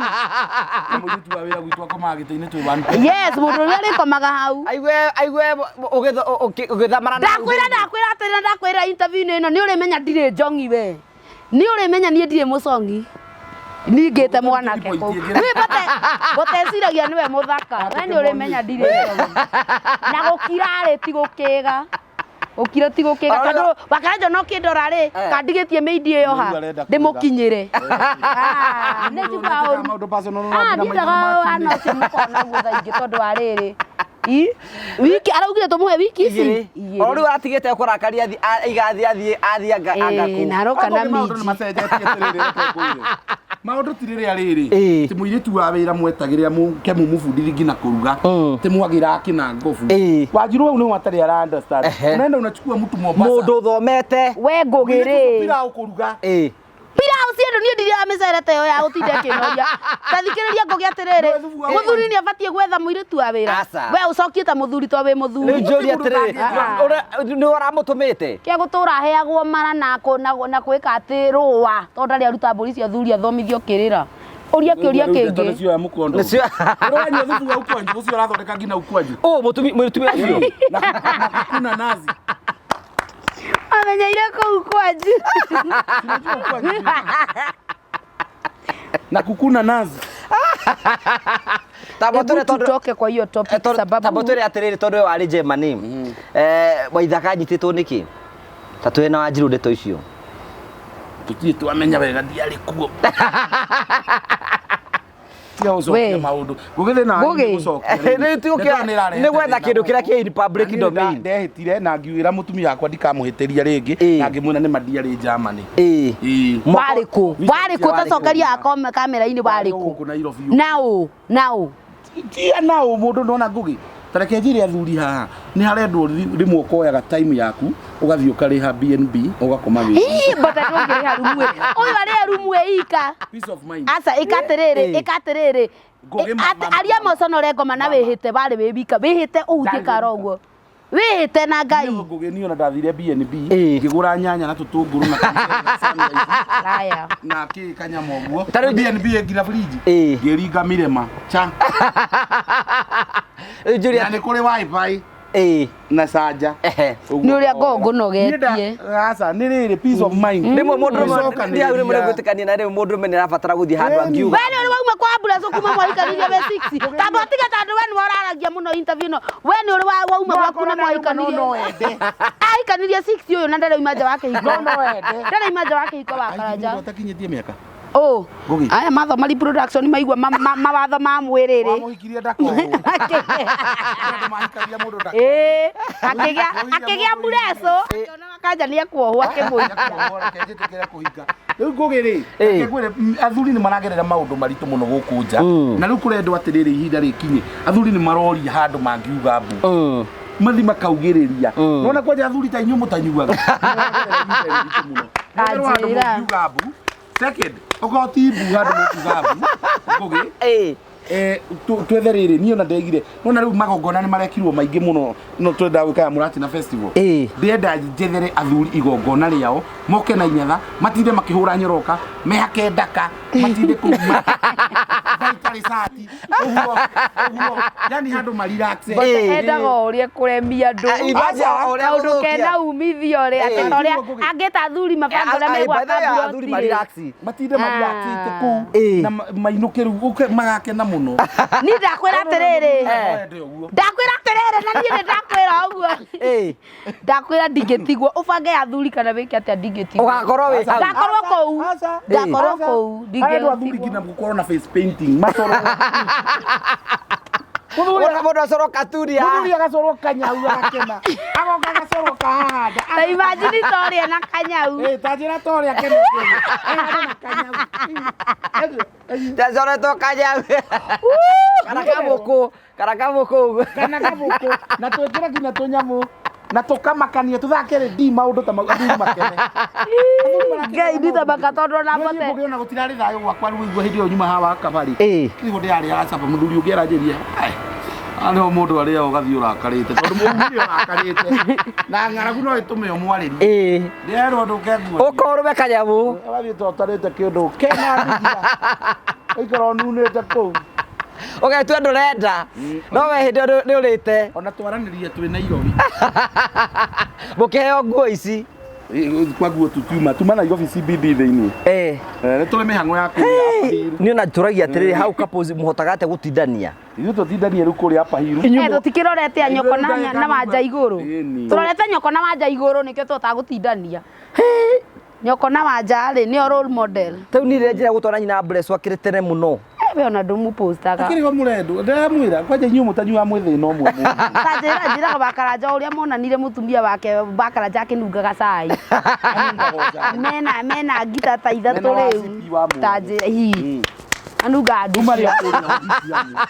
Mũirĩtu wa wĩra gwitũ akomaga gĩtĩ-inĩ twĩ one. Yes, mũndũrũme arĩkomaga hau. Aigue aigue ũgĩthamara na Ndakwĩra ndakwĩra atĩrĩ ndakwĩra interview-inĩ ĩno nĩ ũrĩmenya ndirĩ njongi we. Nĩ ũrĩmenya niĩ ndirĩ mũcongi. Ningĩte mwanake kũu. Niĩ bote boteciragia nĩwe mũthaka. We nĩ ũrĩmenya ndirĩ njongi. Na gũkira rĩ ti gũkĩga. Gũkira ti gũkĩga Ona- tondũ Wakaranja no kĩndora rĩ kandigĩtie mĩindi ĩyo ha Rĩu arenda ndĩmũkinyĩre. Ah, nĩ njiguaga ũru. Maũndũ personal no Ah, nginya ndiendaga maitho ana ũcio mũkona guo thaa ingĩ tondũ wa rĩrĩ. I wiki araugire tũmũhe wiki ici igĩrĩ. O rĩu atigĩte kũrakaria aiga athiĩ athiĩ athiĩ anga anga Ĩĩ, kũ. na aroka na Maũndũ nĩ minji. macenjetie atĩrĩrĩ, reke ngwĩre. Maũndũ ti rĩrĩa rĩrĩ Ĩĩ. ti mũirĩtu wa wĩra mwetagĩrĩra mũke mũmũbundithie nginya kũruga ti mwagĩra akĩna ngobu Ĩĩ. Wanjiru hau nĩwe atarĩ ara understand Ehe. unaenda unachukua mtu Mombasa Mũndũ ũthomete. We Ngũgĩ rĩ. pilau kũruga Ĩĩ. Pilau ciendũ niĩ ndirĩaga mĩcere ta ĩyo ya gũtinda ĩkĩnoria. Ta thikĩrĩria Ngũgĩ atĩrĩrĩ, Nĩ thubu wa mũthuri nĩ abatiĩ gwetha mũirĩtu wa wĩra. Aca. We ũcokie ta mũthuri to wĩ mũthuri. Rĩu njũrie atĩrĩrĩ, Ah. ũrĩa nĩ ũramũtũmĩte? Kĩa gũtũra aheagwo mara na na kwĩka atĩ rũa tondũ ndarĩ aruta mbũri cia athuri athomithio kĩrĩra. Ũria kĩũria Ndeto kĩngĩ. nĩcio ya mũkondo Nĩcio- ũranyua thubu wa ukwanju ũcio ũrathondeka nginya ukwanju Ũ mũtumia mũtumia ũcio. na kuna nazi Amenyeire kũu kwanju. Unajua ukwanju na kukuna nazi Tamba Hebu twĩre tondũ tutoke kwa hiyo topic sababu tamba twĩre atĩrĩrĩ tondũ we warĩ Germany. Waithaka anyitĩtwo nĩkĩ? Ta twĩre na Wanjiru ndeto icio. tutirĩ twamenya wega ndiarĩ kuo tiga We. gũcokia maũndũ ngũgĩ thĩna wanyu nĩ Ngũgĩ. gũcokia Rĩu ti gũkĩa- nĩ gwetha kĩndũ kĩrĩa kĩ in public domain. ndehĩtire na ngiwĩra mũtumia wakwa ndikamũhĩtĩria rĩngĩ Ĩĩ. na ngĩmwĩra nĩ ma ndiarĩ Germany Ĩĩ. Ĩĩ. warĩ kũ? Warĩ kũ? Warĩ kũ? Tacokeria kamera-inĩ warĩ kũ? Gũkũ Nairobi Naũ, naũ. tia nao mũndũ ndona ngũgĩ tareke njĩre athuri haha nĩ harendwo rĩmwe ũkoyaga time yaku ũgathiĩ ũkarĩha BNB ũgakoma wĩra Ii, but ndũngĩrĩha rumu ĩ. Ũyũ arĩha rumu ĩ ika. peace of mind Aca, ĩka atĩrĩrĩ, Ĩĩ. ĩka atĩrĩrĩ. Ngũgĩ mama- Aria moconore ngoma na wĩhĩte warĩ wĩ wika. Wĩhĩte ũhutie kara ũguo. Wĩhĩte na Ngai. Niĩ ngũgĩ niĩ ona ndathire BNB Ĩĩ. ngĩgũra nyanya na tũtũngũrũ na kamũcere na sunrise Raya. na kĩ kanyama ũguo Ta rĩu- BNB ĩ nginya fridge Ĩĩ. ngĩringa mirema cha Rĩu njũrie na nĩ kũrĩ wifi Ĩĩ. na canja Ehe. Nĩ ũrĩa ngũngũ nogetie. aca nĩ rĩrĩ peace of mind Rĩmwe mũndũrũme Gũcokanĩrĩria. nĩ rĩmwe nĩgwĩtĩkania na rĩmwe mũndũrũme nĩ arabatara gũthiĩ handũ Ĩni. angiuga. We nĩ ũrĩ wauma kwa ambulance kuma mwahikanirie we 6. Tamba ũtige tondũ we nĩwe ũraragia mũno interview ĩno. We nĩ ũrĩ wauma No gwaku na akorwo nĩ arauma, no mwahikanirie. no ende. Ahikanirie 6 ũyũ na ndarĩ auma nja wa kĩhiko. No no ende. Ndarĩ auma nja wa kĩhiko wa Karanja. Ai, ũtakinyĩtie mĩaka Ũ. Ngũgĩ. Aya mathoma reproduction maigua mawatho ma mwĩrĩ rĩ. Wamũhikirie ndakohwo. Andũ mahikagia mũndũ ndakohwo. Ĩĩ, akĩgĩa akĩgĩa mbureco akĩona Wakanja nĩ ekuohwo akĩmũhikia. Ndakohwo, reke njĩtĩkĩre kũhika. Rĩu Ngũgĩ rĩ, Ĩĩ. reke ngwĩre, athuri nĩ maragerera maũndũ maritũ mũno gũkũ nja na rĩu kũrendwo atĩrĩrĩ ihinda rĩkinye athuri nĩ maroria handũ mangiuga mbu mathi makaugĩrĩria nona kwanja athuri ta inyuĩ mũtanyuaga Nĩmaragerera ihinda rĩritũ mũno. Nĩmaragerera handũ Anjĩra. mũngiuga mbu second okorwo ti mbu handũ mũkiuga mbu Ngũgĩ Ĩĩ. Twethe rĩrĩ niĩ ona ndegire nona rĩu magongona nĩ marekirwo maingĩ mũno no twenda gwĩka ya Mũratina festival Ĩĩ. ndĩrenda njethere athuri igongona rĩao moke na inyatha matinde makĩhũra nyoroka mehake ndaka matinde kũu Na itarĩ cati ũguo ũguo, yani handũ ma relax. Endaga o ũrĩa kũremia andũ. Imagine o ũrĩa Kaũndũ gũthũkia. kena umithio rĩ, atĩ ta ũrĩa angĩta athuri mabange ũrĩa megwaka Athuri mburoti rĩ. marelax. Matinde marelaxĩte kũu na mainũke rĩu ũke magakena mũno. Niĩ ndakwĩra atĩrĩrĩ, Wende ũguo. Ndakwĩra atĩrĩrĩ, na niĩ nĩ ndakwĩra ũguo. Ndakwĩra ndingĩtigwo, ũbange athuri kana wĩke atĩa, ndingĩtigwo. Ũgakorwo wĩ hau. Ndakorwo kũu. Aca. Ndakorwo Aca. kũu, Arendwo athuri ndingĩtigwo. nginya gũkorwo na face painting macorwo. Mũndũ mũndũ acorwo katuni Mũthuri haha. agacorwo kanyau agakena, agoka agacorwo kahahanda. Ta imagine ta ũrĩa na kanyau. Eh, ta njĩra ta ũrĩa akenete ũguo. Na kanyau. Ndacoretwo kanyau. Kana kabũkũ, kana kabũkũ ũguo. Kana gabũkũ na twĩkĩre nginya tũnyamũ na tũkamakania tũthake rĩndi maũndũ ta mau, athuri makene. Ngai ndithamaka tondũ ona Niĩ bote. ngũgĩ ona gũtirarĩ thayũ gwakwa rĩu igua hĩndĩ ĩyo nyuma haha wa kabarĩ. Nĩguo ndĩrarĩaga caba, mũthuri ũngĩ aranjĩria, "Ai, haha nĩho mũndũ arĩaga ũgathiĩ ũrakarĩte tondũ mũthuri ũrakarĩte na ng'aragu no ĩtũme ũmwarĩrie." Ndĩrerwo ndũke nguo. Ũkorwo kanyamũ. Ũgathiĩ totarĩte kĩndũ kena ndugia, ũikara ũnunĩte kũu. Ũgetua ndũrenda. No we hĩndĩ ĩyo nĩ ũrĩte. Ona twaranĩria twĩ Nairobi. Mũkĩheo nguo ici. Kwa nguo tutiuma tuma Nairobi CBD thĩinĩ. Nĩ tũrĩ mĩhang'o ya kũrĩa Upper Hill. Niĩ ona njũragia atĩrĩrĩ, hau couples mũhotaga atĩa gũtindania? Ithuĩ tũtindanie rĩu kũrĩa Upper Hill. Tũtikĩrorete a nyoko na wanja igũrũ. Ĩni. Tũrorete nyoko na wanja igũrũ nĩkĩo tũhotaga gũtindania. Nyoko na wanja rĩ nĩo role model. Rĩu niĩ rĩrĩa njĩra gũtwara nyina Bless akĩrĩ tene mũno. We ona ndũmũpostaga. Akĩrĩ ho mũrendwo, ndĩramwĩra kwanja inyuĩ mũtanyuaga mwĩ thĩna ũmwe mũno. Ta njĩra njĩraga Bakaranja ũrĩa monanire mũtumia wake Bakaranja akĩnungaga cai. Mena ngita ta ithatũ Mena wa rĩu. CP wa mũndũ. Ta njĩra hi. Anungaga Kuma nducia. rĩa kũrĩa ofisi hamwe.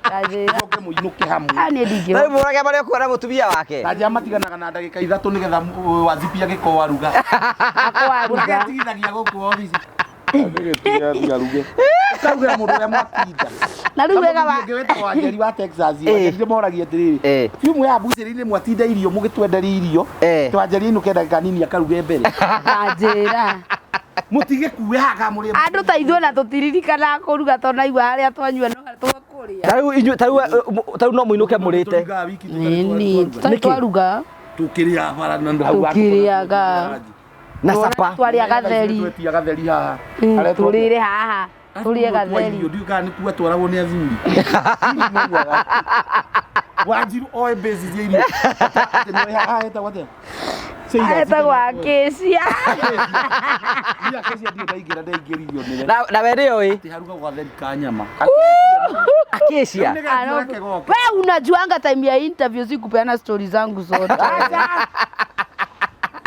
Ta njĩra. Mũcoke mũinũke hamwe. Ah, niĩ ndingĩhota. Rĩu mũrage marĩa ũkuona mũtumia wake. Ta njĩra matiganaga na ndagĩka ithatũ nĩgetha wazipi agĩkorwo aruga. Akwaruga. Ũragĩtigithagia gũkũ obici. Aruge. Ũkarugĩra mũndũ ũrĩa mwatinda. Na rĩu wega wa Ũngĩ wĩtagwo Wanjeri wa Texas, Wanjeri nĩmoragia atĩrĩrĩ, biumu ya mbucĩrĩ-inĩ mwatinda irio mũgĩtwenderia irio, Wanjeri ainũke ndagĩka nini akaruge mbere. Ta njĩra. Mũtigĩkue haha kana mũrĩe. Andũ ta ithuĩ na tũtiririkanaga kũruga tondũ naigua harĩa twanyua no twekũrĩa. Ta rĩu inyuĩ ta rĩu no mũinũke mũrĩte. Tũrugaga wiki tũtarĩ Nini, twaruga. tũtarĩ twaruga. Tũkĩrĩaga bara na hau Tũkĩrĩaga. Na capa. Twarĩa gatheri. Twetia gatheri haha. Aretwo Tũrĩre haha. Tũrĩe gatheri. Ndiũĩ kana nĩ kuo atwaragwo nĩ athuri. Wanjiru oe base cia irio. Atĩ nĩoĩ haha hetagwo atĩa? Cia irio. Etagwo Acacia. Niĩ Acacia ndirĩ ndaingĩra, ndaingĩririo nĩwe. Na we nĩoĩ. Atĩ harugagwo gatheri ka nyama. Acacia. Nĩgetha goke. We unajuanga time ya interview si kupeana stori zangu zote.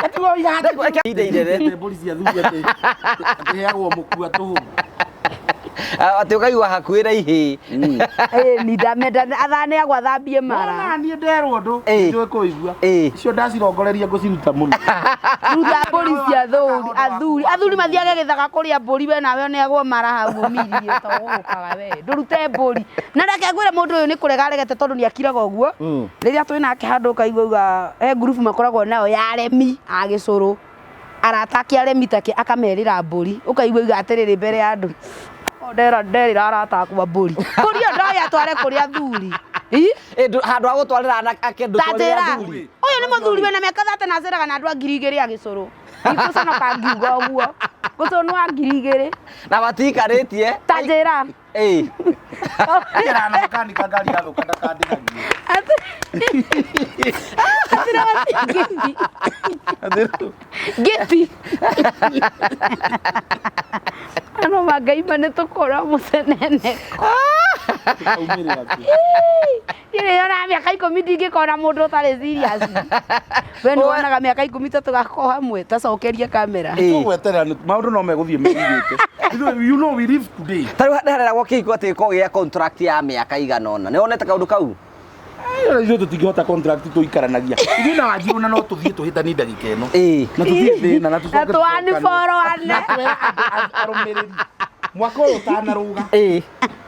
Atigo oiga atĩ Ihinda inene. mbũri cia athuri atĩ atĩ heagwo mũkua tũhũ. Atĩ ũkaigua hakuhĩ na ihĩĩ. Ni ndamenda athaneagwo athambie mara. Ona niĩ nderwo ũndũ njũĩ kũigua. Icio ndacirongoreria ngũciruta mũno. Ruta mbũri cia athuri, athuri, athuri mathiage gĩthaka kũrĩa mbũri, we nawe ũneagwo mara hau ũmirie to ũgũkaga we. Ndũrute mbũri. Na reke ngwĩre mũndũ ũyũ nĩ kũrega aregete tondũ nĩ akiraga ũguo. Rĩrĩa twĩ nake handũ ũkaigua uga he ngurubu makoragwo nayo ya aremi a gĩcũrũ. Arata ake aremi take akamerĩra mbũri. Ũkaigua uga atĩrĩrĩ mbere ya andũ. Ndera nderĩra arata akwa mbũri. Mbũri ĩyo ndoĩ atware kũrĩ athuri. Handũ ha gũtwarĩra anake ndũtwarĩre Ta njĩra. athuri. Ũyũ nĩ mũthuri wĩna mĩaka 30 na aceraga na andũ a 2000 a gĩcũrũ. Ndigũconoka ngiuga ũguo. Gũcũrũ nĩ wa 2000. Na matiikarĩtie. Ta njĩra. Njĩra na makanika ngari yathũka ndakandĩhagie. Atĩ Ngĩti. Ano mangaima nĩ tũkũra mũcenene. Tũkaumĩrĩra kĩ? Niĩ yonaga mĩaka 10 ndingĩkona mũndũ ũtarĩ serious. We nĩ wonaga mĩaka 10 ta tũgakorwo hamwe, tacokeria kamera. Tũgweterera maũndũ no megũthiĩ merigĩte. You know we live today. Ta rĩu nĩhareragwo kĩhiko atĩ gĩkoragwo gĩa contract ya mĩaka igana ũna. Nĩ wonete kaũndũ kau? Ithuĩ tũtingĩhota contract tũikaranagia. Ithuĩ na Wanjiru na no tũthiĩ tũhĩtanie ndagĩka ĩno. Na tũthiĩ thĩna na tũcoke Na tũaniborwane. Na twĩre andũ arũmĩrĩri. Mwaka ũyũ ũtanarũga.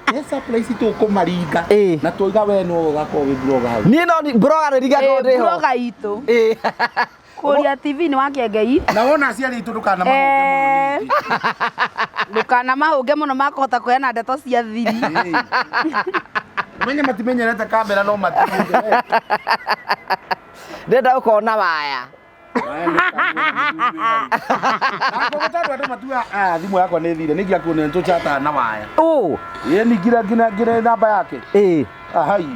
Nĩ surprise tũkũmaringa. Na twauga we no ũgakorwo wĩ blogger hau. Niĩ no blogger nĩ ringakorwo ndĩ ho. Blogger itũ. Kũria TV nĩ wa Kĩengei. Na wona aciari aitũ ndũkanamahũnge mũno ningĩ. Ndũkanamahũnge mũno makũhota kũheana ndeto cia thiri. Menye matimenyerete kamera no matiũĩ. Ndĩrenda gũkorwo na waya. Tondũ andũ matua ah, thimũ yakwa nĩ thire nĩ ngiakuona nĩ tũchataga na waya. Ũ. Ĩ ningire nginya nginya namba yake. Ĩ. Ahai.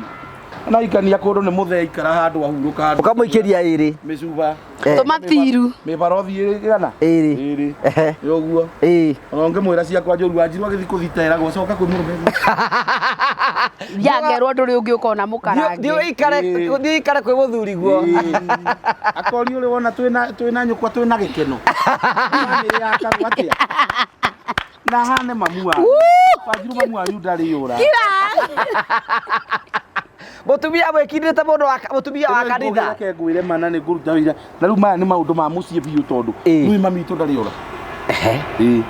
Na ikania kũndũ nĩ mũthee ikara handũ ahurũka handũ. Ũkamũikĩria ĩrĩ. Mĩcuba. Eh. Tũmatiru. Mĩbarothi ĩgana? Ĩrĩ. Ĩrĩ. Ehe. Nĩ ũguo. Ĩ. Ona ũngĩmwĩra ciakwa njũru wanjiru agĩthiĩ kũthita eragwo coka kwĩ mũrũme. Yangerwo ndũrĩ ũngĩ ũkona mũkarange. Thiĩ ũikare Ĩ. thiĩ ũikare kwĩ mũthuri guo. Akori ũrĩ wona twĩna twĩna nyũkwa twĩna gĩkeno. Bamĩrĩ ya karũ atĩa? Na hane mamu wanyu. Wanjiru mamu wanyu ndarĩ ũra. Mũtumia mwĩkindĩte mũndũ wa mũtumia wa kanitha. Reke ngwĩre mana nĩ ngũruta wĩra. Na rĩu maya nĩ maũndũ ma mũciĩ biũ tondũ Ĩ. nĩ mami witũ ndarĩ ũra. Ehe. Ĩ.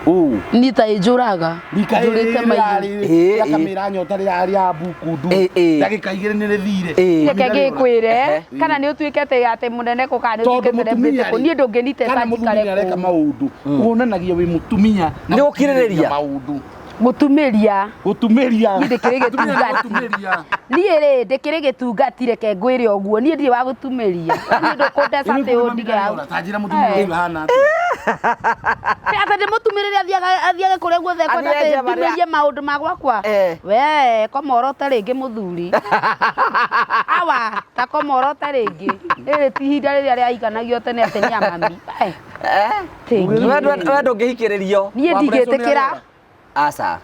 Ũ. Niĩ ta ĩnjũraga. Njũrĩte maitho. Ĩ, ĩ. Akamĩra nyota rĩrarĩ ya mbukundu. Ĩ, ĩ. Ndagĩka igĩrĩ nĩ rĩthire. Ĩ. Reke ngĩkwĩre Ehe. kana nĩ ũtuĩke atĩ atĩ mũnene kũ kana nĩ Tondũ ũtuĩke mũtumia celebrity kũ rĩ, niĩ ndũngĩniteta kana mũthuri njikare nĩ areka kũu. maũndũ wonanagia wĩ mũtumia na Nĩ gũkirĩrĩria. maũndũ Mũtumĩria. gũtumĩria Niĩ ndĩkĩrĩ Mũtumia nĩ gĩtungati. gũtumĩria. Niĩ rĩ ndĩkĩrĩ gĩtungati reke ngwĩre ũguo niĩ ndirĩ wa gũtumĩria. Niĩ ndũkũndeca atĩ ũndige hau. Ta njĩra mũtumia Eh. ũyũ ahana atĩa? Atĩ ndĩmũtumĩrĩre athiage athiage kũrĩa guothe ekwenda Athiĩ atĩ nja marĩa- ndumĩrie maũndũ ma gwakwa. Eh. We komorote rĩngĩ mũthuri. Awa ta komorote rĩngĩ. Rĩrĩ ti ihinda rĩrĩa rĩaiganagio tene atĩ nĩ a mami. Eh, Eh. tĩngi. We ndũngĩhikĩrĩrio. Niĩ Wa Preso ndingĩtĩkĩra. nĩarora. Aca.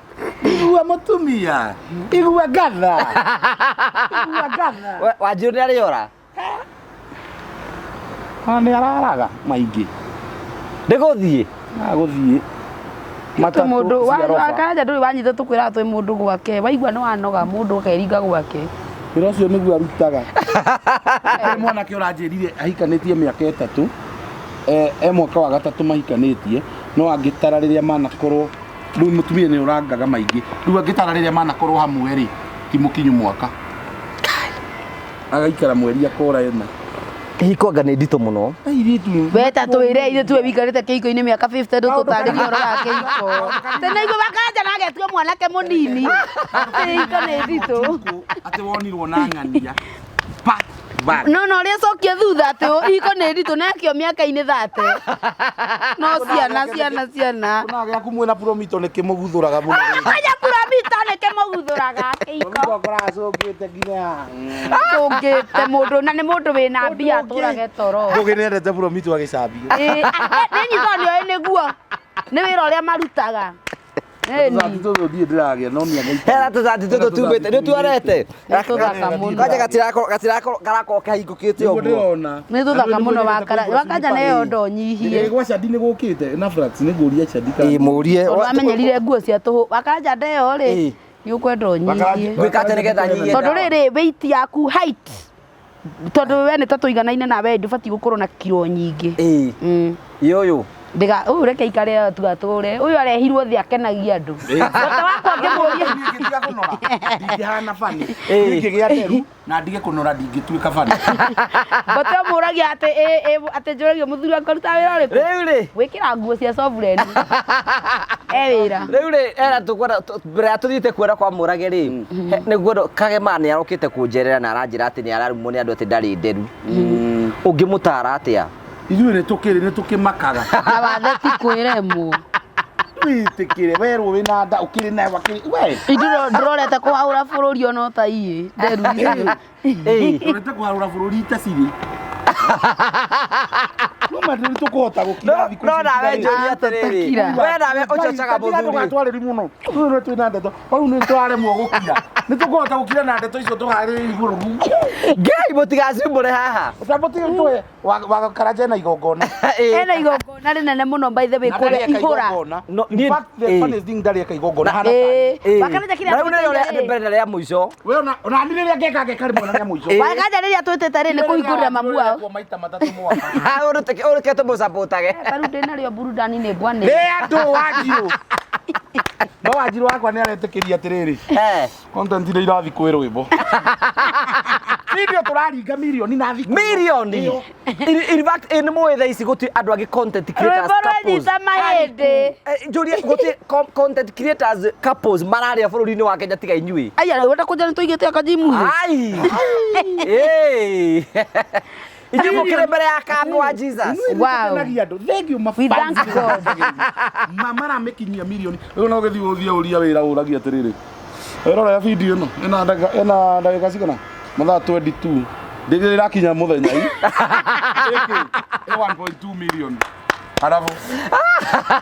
Igua mũtumia igua ngatha igua ngatha Wanjiru nĩ arĩora. Ona nĩ araraga maingĩ Ndĩgũthiĩ. agũthiĩ Twĩ mũndũ cia roba. karanja ndũrĩ wanyita tũkwĩraga twĩ mũndũ gwake waigua nĩ wanoga mũndũ akeringa gwake. Wĩra ũcio nĩguo arutaga. Kũrĩ mwanake ũranjĩrire ahikanĩtie mĩaka ĩtatũ e mwaka wa gatatũ mahikanĩtie no angĩtara rĩrĩa manakorwo rĩu mũtumia nĩ ũrangaga maingĩ rĩu angĩtara rĩrĩa manakorwo hamwe rĩ ti mũkinyu mwaka agaikara mweri akora ĩna Kĩhiko anga nĩ nditũ mũno. airĩtu We ta twĩre ithuĩ tuwe wikarĩte kĩhiko-inĩ mĩaka 50 ndũtũtarĩrie ũhoro wa kĩhiko. Tene igua makaranja na agetua mwanake mũnini. Kĩhiko nĩ nditũ. atĩ wonirwo na ng'ania pa ba No no ũrĩa cokie thutha atĩ ihiko nĩ nditũ na akio mĩaka-inĩ 30. No ciana ciana ciana. Kuna gĩaku mwĩna promito nĩ kĩmũguthũraga mũno Kanya puramita nĩ kĩmũguthũraga kĩhiko. Promito akoraga acũngĩte nginya Tũngĩte mũndũ na nĩ mũndũ wĩna mbia atũrage toro. Ngũgĩ nĩendete promito agĩcambio Ĩ, nĩ nyitho nĩ oĩ nĩguo. Nĩ wĩra ũrĩa marutaga. Ĩni. Tũthati tũtũ ndiĩ ndĩragĩa no nĩ Hena tũthati tũtũ tumĩte nĩ tuorete. Nĩ tũthaka mũno. Kwanja gatirakorwo gatirakorwo karakorwo kahingũkĩte Nĩguo ũguo. ndĩrona. Nĩ tũthaka mũno wakanja nĩyo ndonyihie. Gwa Shadi nĩ gũkĩte na Frax nĩ ngũria Shadi kana. Ĩ mũrie. Tondũ wamenyerire nguo cia tũhũ wakanja ndeo rĩ Ĩ. nĩ ũkwenda ũnyihie. Gwĩka atĩa nĩgetha nyihie? Tondũ rĩrĩ weight yaku height tondũ we nĩ ta tũiganaine na we ndũbatiĩ gũkorwo na kiro nyingĩ. Ĩ. Mm. Ĩ ũyũ. Ndiga ũyũ reke ikare tugatũre ũyũ arehirwo thĩ akenagia andũ. Bata wakwa ngĩmũria Niĩ ingĩtiga kũnora ndingĩhana bani. Ĩ. Niĩ ingĩgĩa nderu na ndige kũnora ndingĩtuĩka bani. bote mũragia atĩ ĩ ĩ atĩ njũragio mũthuri wakwa arutaga wĩra ũrĩkũ? Rĩu rĩ. Gwĩkĩra nguo cia sovereign. E wĩra. Rĩu rĩ era tũkwenda mbere ya tũthiĩte kuona kwa mũrage rĩ nĩguo kagema nĩ arokĩte kũnjerera na aranjĩra atĩ nĩ ararumwo nĩ andũ atĩ ndarĩ nderu. Ũngĩmũtara atĩa? Ithuĩ nĩ tũkĩrĩ nĩ tũkĩmakaga. Na wathe ti kwĩremwo. Wĩtĩkĩre werwo wĩna nda ũkĩrĩ nayo wakĩrĩ we. Ithuĩ ndũrorete kũhaũra bũrũri ona ta iĩ nderu icio. Ĩ. Ũrete kũharũra bũrũri itacirĩ. No ma nĩ tũkũhota gũkira thikũ No ici nawe itigarĩte. njũrie atĩrĩrĩ. Takira. We nawe ũcocaga Tiga mũthuri. ndũgatwarĩri mũno. Rĩu nĩ twĩna ndeto. Rĩu nĩ twaremwo gũkira. Nĩ tũkũhota gũkira na ndeto icio tũharĩrĩrie igũrũ. Ngai mũtigacumbũre haha. Ũtamũtige tũhe wa karanja na igongona. Ĩ. Ena igongona rĩnene mũno by the way Na kũrĩa ndarĩ eka ihũra. igongona. No, In niĩ- fact, the ĩ. funniest thing ndarĩ eka igongona hana Ĩ. Ĩ. Wakaranja kĩrĩa Na rĩu nĩrĩo twĩtĩire rĩa rĩ. mbere na rĩa mũico. We ona ona niĩ rĩrĩa ngeka ngeka rĩmwe na rĩa mũico. Ĩ. Wakanja rĩrĩa twĩtĩte rĩ nĩ kũhingũrĩra mamu wao. Rĩrĩa maita matatũ mwaka. Ũreke tũmũcapotage. Ta rĩu ndĩnarĩo burudani nĩ ngwanĩrĩra. Nĩ andũ wanjirũ. No wanjirũ wakwa nĩ aretĩkĩria atĩrĩrĩ. Eh. Content iria irathiĩ kwĩ rwĩmbo. Video tũraringa mirioni na thikũ. Mirioni. In fact, nĩ mũĩ thaa ici gũtirĩ andũ angĩ content creators Rwĩmbo couples. rwanyita mahĩndĩ. Njũrie gũtirĩ content creators couples mararĩa bũrũri-inĩ wa Kenya tiga inyuĩ. Aya wenda kũnja nĩ tũigĩte akajimu. Ai. Ĩĩ. Inyuĩ mũkĩrĩ mbere ya kambi wa Jesus. Wow. Kenagia andũ. Thank you, my We fans. thank God. Ma maramĩkinyia mirioni. Rĩu no ũgĩthiĩ ũthiĩ ũria wĩra ũragia atĩrĩrĩ. Ĩrora ya video ĩno ĩna ndagĩka cigana? Mathaa 22. Ndĩrĩ ĩrakinya mũthenya i. Ĩkĩ? Ĩ 1.2 million. Arabu.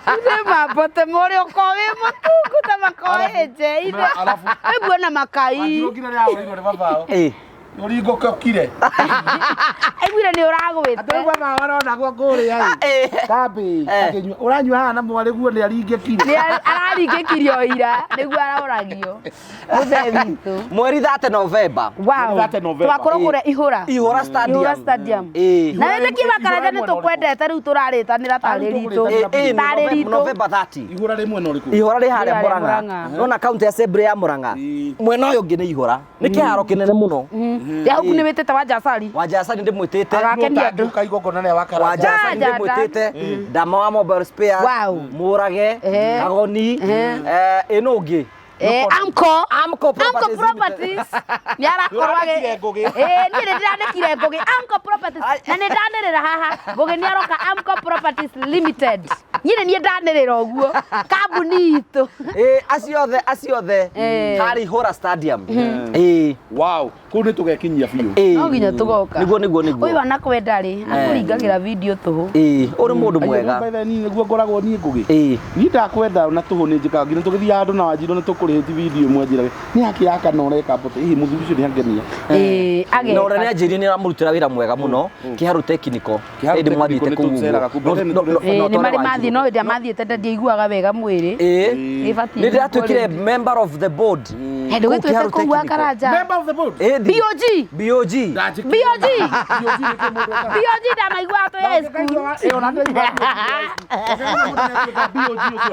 Nĩ mambote mũrĩ ũkorwo wĩ mũtungu ta makoĩnje ithe. Arabu. Aiguo na makai. Wanjirũ nginya rĩrĩa ahũrĩirwo nĩ babao. Ĩĩ. Ũringo ũkire. Aiguire nĩ ũragwĩte. Atĩ babao aronagwo kũrĩa ĩ. Ĩĩ. Kambĩ. Akĩnyua. Ũranyua haha na mwarĩ guo nĩ aringĩkire. Nĩ araringĩkirio ira nĩguo aroragio. Mũthee witũ. Mweri 30 November. Wow. 30 November. Tũgakorwo kũrĩa Ihũra. Ihũra Stadium. Ihũra Stadium. Ĩĩ. Na wĩtĩkie makaranja nĩ tũkwendete rĩu tũrarĩtanĩra tarĩ ritũ. Ĩĩ, ĩĩ, Tarĩ ritũ. November 30. Ihũra rĩ mwena ũrĩkũ? Ihũra rĩ harĩa Ihũra rĩ Murang'a. Murang'a. Nona kaunti ya Assembly ya Murang'a. Ĩĩ. Mwena ũyũ ũngĩ nĩ Ihũra. Nĩ kĩharo kĩnene mũno. Yahuku nĩ wĩtĩte wa Jasari. Wanjacani ndĩmwĩtĩte. Agakenia andũ. Ũka igongona rĩa wakaranja. Wanjacani Wanja- ndĩmwĩtĩte. Ndama wa mobile spares. Wow. Mũrage. Ehe. Kagoni. Ĩno ũngĩ. Amco. Amco Amco Properties Properties. Nĩ arakorwo agĩ Nĩũrandĩkire Ngũgĩ. Ĩĩ niĩ nĩ ndĩrandĩkire Ngũgĩ Amco Properties na nĩ ndanĩrĩra haha Ngũgĩ nĩ aroka Amco Properties Limited. Niĩ nĩ niĩ ndanĩrĩra ũguo kambuni itũ. Ĩĩ, acio othe acio othe Ĩĩ. harĩ Ihũra Stadium. Ĩĩ. Wow. Kũu nĩ tũgekinyia biũ. Ĩĩ. No nginya tũgoka. Nĩguo nĩguo nĩguo. Ũyũ anakwenda rĩ akũringagĩra video tũhũ. Ĩĩ, ũrĩ mũndũ mwega. By the way, niĩ nĩguo ngoragwo niĩ Ngũgĩ. Ĩĩ. Niĩ ndakwenda na tũhũ nĩ njĩkaga nginya tũgĩthiĩ handũ na wanjirũ nĩ tũkũrĩhĩti video ĩmwe njĩrage nĩ yake yakana ũreka mbote hihi mũthuri ũcio nĩ angenia. Ĩĩ Na ũrĩa ageka. nĩ anjĩrire nĩ aramũrutĩra wĩra mwega mũno Kĩharũ Technical. Kĩharũ Hĩndĩ mwathiĩte Technical nĩ kũu tũceraga ũguo. kũu, mbere nĩ tũrĩ- Ĩĩ No nĩ tore marĩ Wanjirũ. mathiĩ no hĩndĩ ĩrĩa mathiĩte ndiaiguaga wega mwĩrĩ. Ĩĩ. Ĩbatiĩ Nĩ ndĩratuĩkire gũkorwo. member of the board. Hĩndĩ Kũu gwĩtwĩte Kĩharũ kũu wa Technical. Karanja. Member of the board. Ĩĩ, BOG. BOG. Ndanjĩkire. BOG. BOG nĩ kĩ mũndũ ekaga? BOG ndamaiguaga twĩ high school. Ĩĩ, ona ndĩraigua BOG ũcio.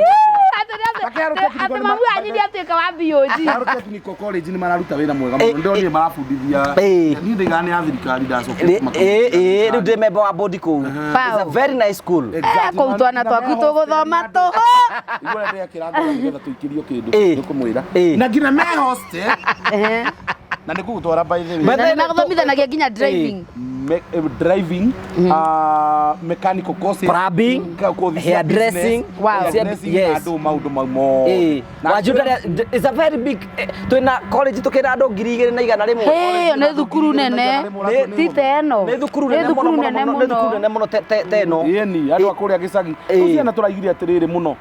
Kĩharũ Technical Atĩ nĩ mamu wanyu nĩ atuĩka wa BOG. Kĩharũ Technical College nĩ mararuta wĩra mwega mũno. Ndĩronire marabundithia. Ĩĩ. Niĩ ndaigaga nĩ ya thirikari ndacokire. Ĩĩ, ĩĩ, rĩu ndĩ member wa board kũu. It's a very nice school. Eh, kũu twana twaku tũgũthoma tũhũ. Igua ndĩrekĩra ngoro nĩgetha tũikĩrio kĩndũ Ĩĩ. nĩ kũmwĩra. Ĩĩ. Na nginya me hostel Ehe. na nĩ ngũgũtwara by the way. By Na the nĩ mathomithanagia nginya driving. Driving, mechanical courses, Plumbing, kothi cia hairdressing, business, Wow. hairdressing, Yes. na andũ maũndũ mau mothe. Ĩĩ. Na Wanjirũ ndarĩa- it's a very big twĩna college tũkĩna andũ 2,100. Hĩ, ĩyo nĩ thukuru nene. Ti ta ĩno. Nĩ thukuru Nĩ nene thukuru mũno nene mũno, nĩ thukuru mũno. nene mũno te ĩno. Ĩni, andũ a kũrĩa gĩcagi. Ĩĩ. Rĩu ciana tũraigire atĩrĩrĩ mũno.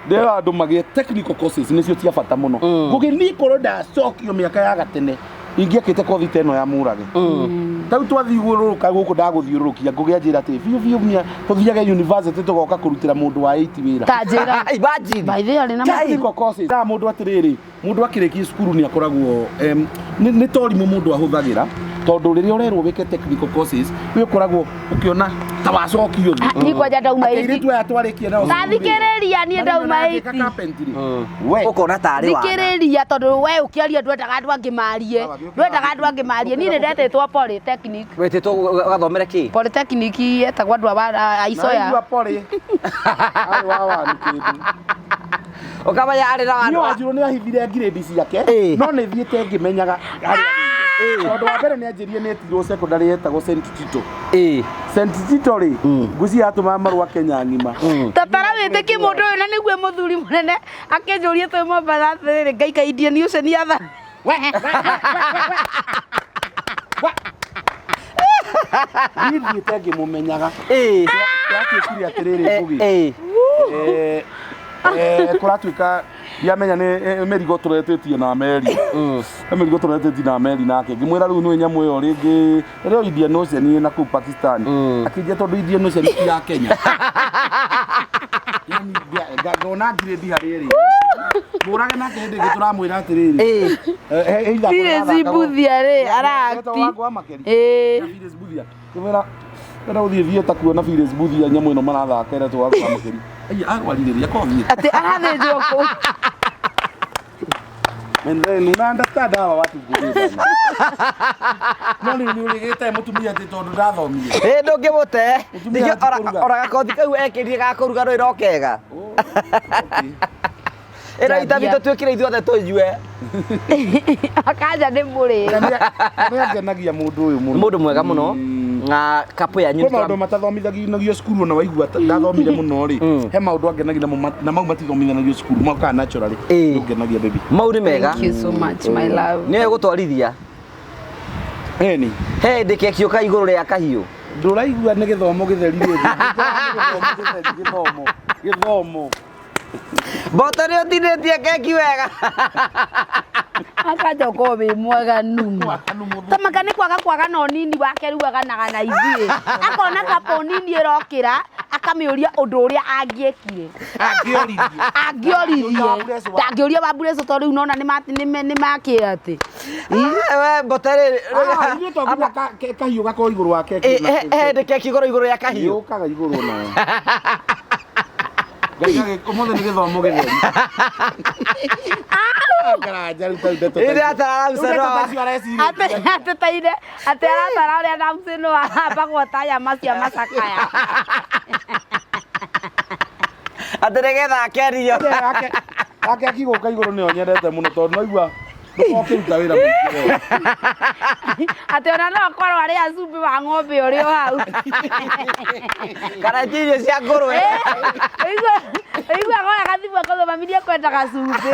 Ndĩrera andũ magĩe technical courses nĩcio cia bata mũno. Ngũgĩ niĩ korwo ndacokio mĩaka ya gatene ingĩakĩte kothi ta ĩno ya Mũrage. Ta rĩu twathiũrũrũka gũkũ ndagũthiũrũrũkia ngũgĩ anjĩra atĩ biũ biũ mia tũthiage university tũgoka kũrutĩra mũndũ wa 8 wĩra. Ta njĩra. Imagine. By the way, arĩ na Technical courses. Ta mũndũ atĩrĩrĩ, mũndũ akĩrĩkia cukuru nĩ akoragwo nĩ torimũ mũndũ ahũthagĩra tondũ rĩrĩa ũrerwo wĩke technical courses wĩ ũkoragwo ũkĩona ta wacokio thĩ. Niĩ kwanja ndauma Atĩ 80. airĩtu aya twarĩkia nao Ta thikĩrĩria niĩ ndauma 80. We. Ũkona tarĩ wana. Thikĩrĩria tondũ we ũkĩaria ndwendaga andũ angĩ marie. Ndwendaga andũ angĩ marie. Niĩ nĩ ndetĩtwo polytechnic. Wetĩtwo ũgathomere kĩ? Polytechnic yetagwo andũ a Icoya. Naigua pori. Arĩ wa wanu kĩndũ. Ũkamenya arĩ na Niĩ wandu. Wanjirũ nĩ ahithire ngirĩndi ciake Ĩĩ. no nĩ thiĩte ngĩmenyaga harĩa agĩire. Tondũ wa mbere nĩ anjĩrire nĩ etirwo secondary yetagwo St Tito. Ĩĩ. St Tito rĩ ngwĩciria yatũmaga marũa Kenya ng'ima. Tatara wĩtĩkie mũndũ ũyũ na nĩguo mũthuri mũnene akĩnjũria twĩ Mombatha atĩrĩrĩ ngaika Indian Ocean yatha. Niĩ thiĩte ngĩmũmenyaga. Ĩĩ. Kũratuĩkire atĩrĩrĩ Ngũgĩ. Ĩĩ. Kũratuĩka ndiamenya nĩ mĩrigo tũretĩtie na meri. Nĩ mĩrigo tũretĩtie na meri nake ngĩmwĩra rĩu nĩ nyamũ ĩyo rĩngĩ ĩrĩa Indian Ocean ĩ na kũu Pakistan. Akĩnjia tondũ Indian Ocean ti ya Kenya. Yani ngona ngirĩndi harĩa ĩrĩ. Mũrage nake hĩndĩ ĩngĩ tũramwĩra atĩrĩrĩ. Ĩĩ. Phyllis Mbuthia rĩ arati. Ĩĩ. Phyllis Mbuthia. Ngĩmwĩra enda gũthiĩ theatre kuona Phyllis Mbuthia nyamũ ĩno marathaka ĩretwo Wangu wa Makeri. Ai arwarire akorwo thiĩ. Atĩ arathĩnjwo kũu. And then una understand hawa watu ngũgĩ bana. No rĩu nĩ ũrĩgĩte mũtumia atĩ tondũ ndathomire. Ĩ ndũngĩmũte. Mũtumia Ningĩ ati kũruga. ona gakothi kau ekĩrire ga kũruga rũĩ no kega. Okay. Ĩno itabi Njambia. tũtuĩkire ithuothe tũnyue. Akanja nĩ mũrĩu. Nĩ angenagia mũndũ ũyũ mũno. Nĩ mũndũ mwega mũno. Na kapu yanyu Kwĩ maũndũ matathomithagio cukuru ona waigua ndathomire mũno rĩ, he maũndũ angenagia namo na mau matithomithanagio cukuru mokaga naturally. Ĩĩ. Nĩũngenagia baby. Mau nĩ mega. Thank you so much my love. Nĩwe gũtwarithia. Ĩni. He hĩndĩ keki ũka igũrũ rĩa kahiũ. Ndũraigua nĩ gĩthomo gĩtheri rĩ. Gĩthomo gĩtheri gĩthomo. Gĩthomo. Mboto nĩ ũtinĩtie keki wega. Akanja ũkorwo wĩ mwaganu ma. Tamaka nĩ kwaga kwaga na ũnini wake rĩu aganaga na ithuĩ. Akona kapo nini ĩrokĩra akamĩũria ũndũ ũrĩa angĩekire. Angĩoririe. Angĩoririe. Ndangĩũria wa Mbureco tondũ rĩu nona nĩ makĩ atĩ. We mbote rĩ. Ah, ithuĩ to nginya kahiũ gakorwo igũrũ wa keki. He hĩndĩ keki igũrũ igũrũ rĩa kahiũ. Yũkaga igũrũ nayo. Ngai ũmũthĩ nĩ gĩthomo gĩtheri. Ngaranja rĩu tau ndeto ta Ĩrĩa icio. atarara Rĩu ndeto ta mcero. icio areciria. Atĩ atĩ taire atĩ aratara ũrĩa Damsino ahambagwo taya macia macakaya. Atĩ nĩgetha akenio. Ake ake akigũka igũrũ nĩyo nyendete mũno tondũ naigua ndũkorwo ũkĩruta wĩra mũingĩ we. Atĩ ona no akorwo arĩ a cumbĩ wa ng'ombe ũrĩ o hau. Kana ti irio cia ngũrwe. Ũigua agoya gathimũ akauga mami nĩekwenda gacumbĩ.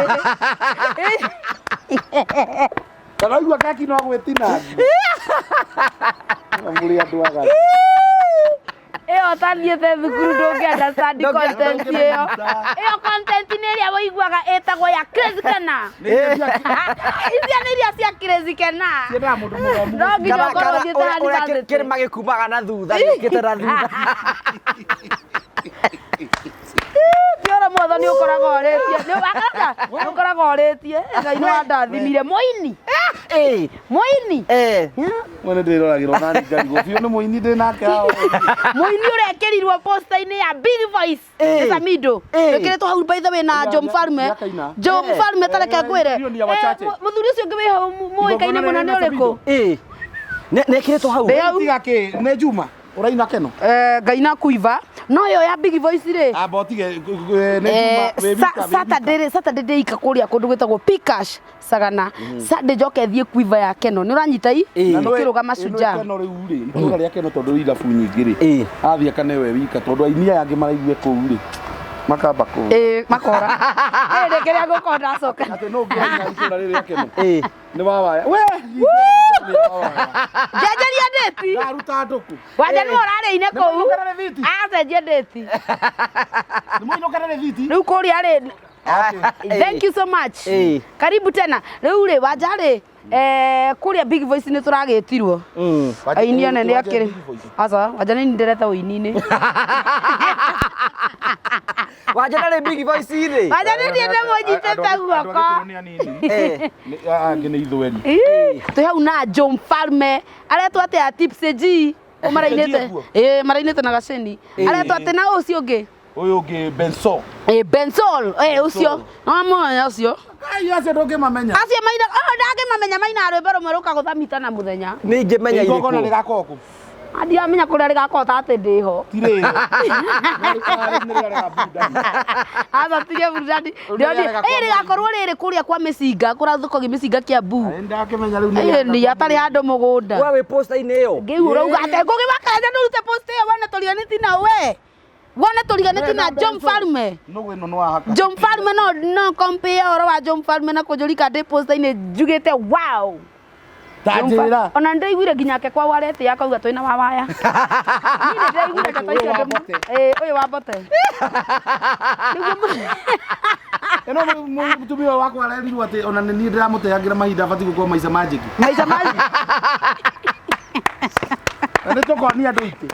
Kana waigua keki no gwĩtinangia. Mũrĩ andũ aganu. Ĩyo ũtathiĩte thukuru ndũngĩ understand content ĩyo. Ĩyo content nĩ ĩrĩa wĩiguaga ĩtagwo ya Crazy Kena. Icio nĩ iria cia Crazy Kena. Ciendaga mũndũ mũthomu. No nginya Kana ũkorwo kana ũthiĩte ũrĩa university. kĩrĩma gĩkumaga na thutha gĩũkĩte na thutha. Tioro motho nĩ ũkoraga ũrĩtie. Nĩ wakanja nĩ ũkoraga ũrĩtie. Ngai nĩ wandathimire. Mũini. Ĩĩ. Mũini. Eh. Mwene ndĩroragĩrwo nani ngarigwo biũ nĩ mũini ndĩ nake hao. Mũini ũrekĩrirwo poster-inĩ ya Big Voice. Ĩĩ. Nĩ Samido. Ĩĩ. Wĩkĩrĩtwo hau by the way na Joe Mfalme. Nĩakaina. Joe Ĩĩ. Mfalme tareke ngwĩre. Hiyo ni ya wachache. Mũthuri ũcio ũngĩ wĩ hau mũĩkaine mũno nĩ ũrĩkũ? Ĩĩ. Nĩ ĩkĩrĩtwo hau. Ndĩ hau. Tiga kĩ nĩ Juma ũraina keno. Ngaina kuiva. No ĩyo ya Big Voice rĩ. Amba ũtige nĩ Juma wĩ wika, wĩ wika. Saturday rĩ Saturday ndĩika kũrĩa kũndũ gwĩtagwo Pikash Sagana. Sunday njoke thiĩ kuiva ya Keno. Nĩ ũranyita i? Ĩĩ. Na nĩwe- Tũkĩrũgama ĩno Shujaa. Keno rĩu rĩ itũra rĩa Keno tondũ rĩ irabu nyingĩ rĩ Ĩĩ. athiĩ akane we wika tondũ aini aya angĩ maraigue kũu rĩ makamba kũu Ĩĩ makora. Ĩĩ nĩ kĩrĩa ngũkorwo ndacoka. atĩ no ũngĩraina itũra rĩrĩ rĩa Keno Ĩĩ. nĩ wawaya we nĩ wawaya Njenjeria ndĩti. ndaruta ndũkũ Wanja nĩwe ũrarĩ-inĩ Nĩ kũu. mũinũkana rĩthiti Acenjie ndĩti. nĩ mũinũkana rĩthiti Rĩu kũrĩa rĩ Thank you so much. Ĩĩ. Karibu tena. Rĩu rĩ wanja rĩ kũrĩa Big Voice nĩ tũragĩtirwo. Mm. Aini anene akĩrĩ. Aca wanja nĩ ndĩreta ũini-inĩ. Wanja ndarĩ big voice rĩ. Wanja nĩ niĩ ndĩmũnyitĩte guoko. Eh. Angĩ nĩ ithweri Ĩĩ, twĩ hau na Joe Mfalme aretwo atĩa Tipsy G ũmarainĩte kuo? ĩĩ marainĩte na Gaceni aretwo atĩ na ũcio ũngĩ ũyũ ũngĩ Benso ĩĩ Bensol ĩĩ ũcio no mũmenya ũcio ai acio ndũngĩmamenya acio maina oh ndangĩmamenya maina rwĩmbo rũmwe rũkagũtha mita na mũthenya Nĩ ingĩmenya igongona irĩkũ. rĩgakorwo kũ ndiramenya kũrĩa rĩgakorwo ta atĩ ndĩho ti rĩrĩ nĩ rĩrĩa rĩa burudani aca tirie burudani Rĩu ndĩronire rĩrĩa ĩĩ rĩgakorwo rĩrĩ kũrĩa kwa mĩcinga kũrathũkagio mĩcinga Kiambu Nĩ ndakĩmenya rĩu nĩ ĩĩ nĩ atarĩ handũ mũgũnda We wĩ poster-inĩ ĩyo. ngĩu ũrauga atĩ ngũgĩ wa karanja ndũrute post ĩyo wone tũriganĩti na we wone tũriganĩti na Joe Mfalme Nũgũ ĩno nĩ wahaka Joe Mfalme no no compare ũhoro wa Joe Mfalme na kũnjũrika ndĩ poster-inĩ njugĩte wow ta Joe Mfalme. njĩra ona nĩndĩraiguire nginya ake kwa warete akauga twĩna wawaya niĩ nĩndĩraiguire ndeto icio Ũyũ wa Mbote. ĩĩ ũyũ wa Mbote Nĩguo ĩno mũtumia ũyũ wakwa arerirwo atĩ ona nĩ niĩ ndĩramũteangĩra mahinda abatiĩ gũkorwo maica magic maica ma Na nĩ tũkonia andũ itĩ.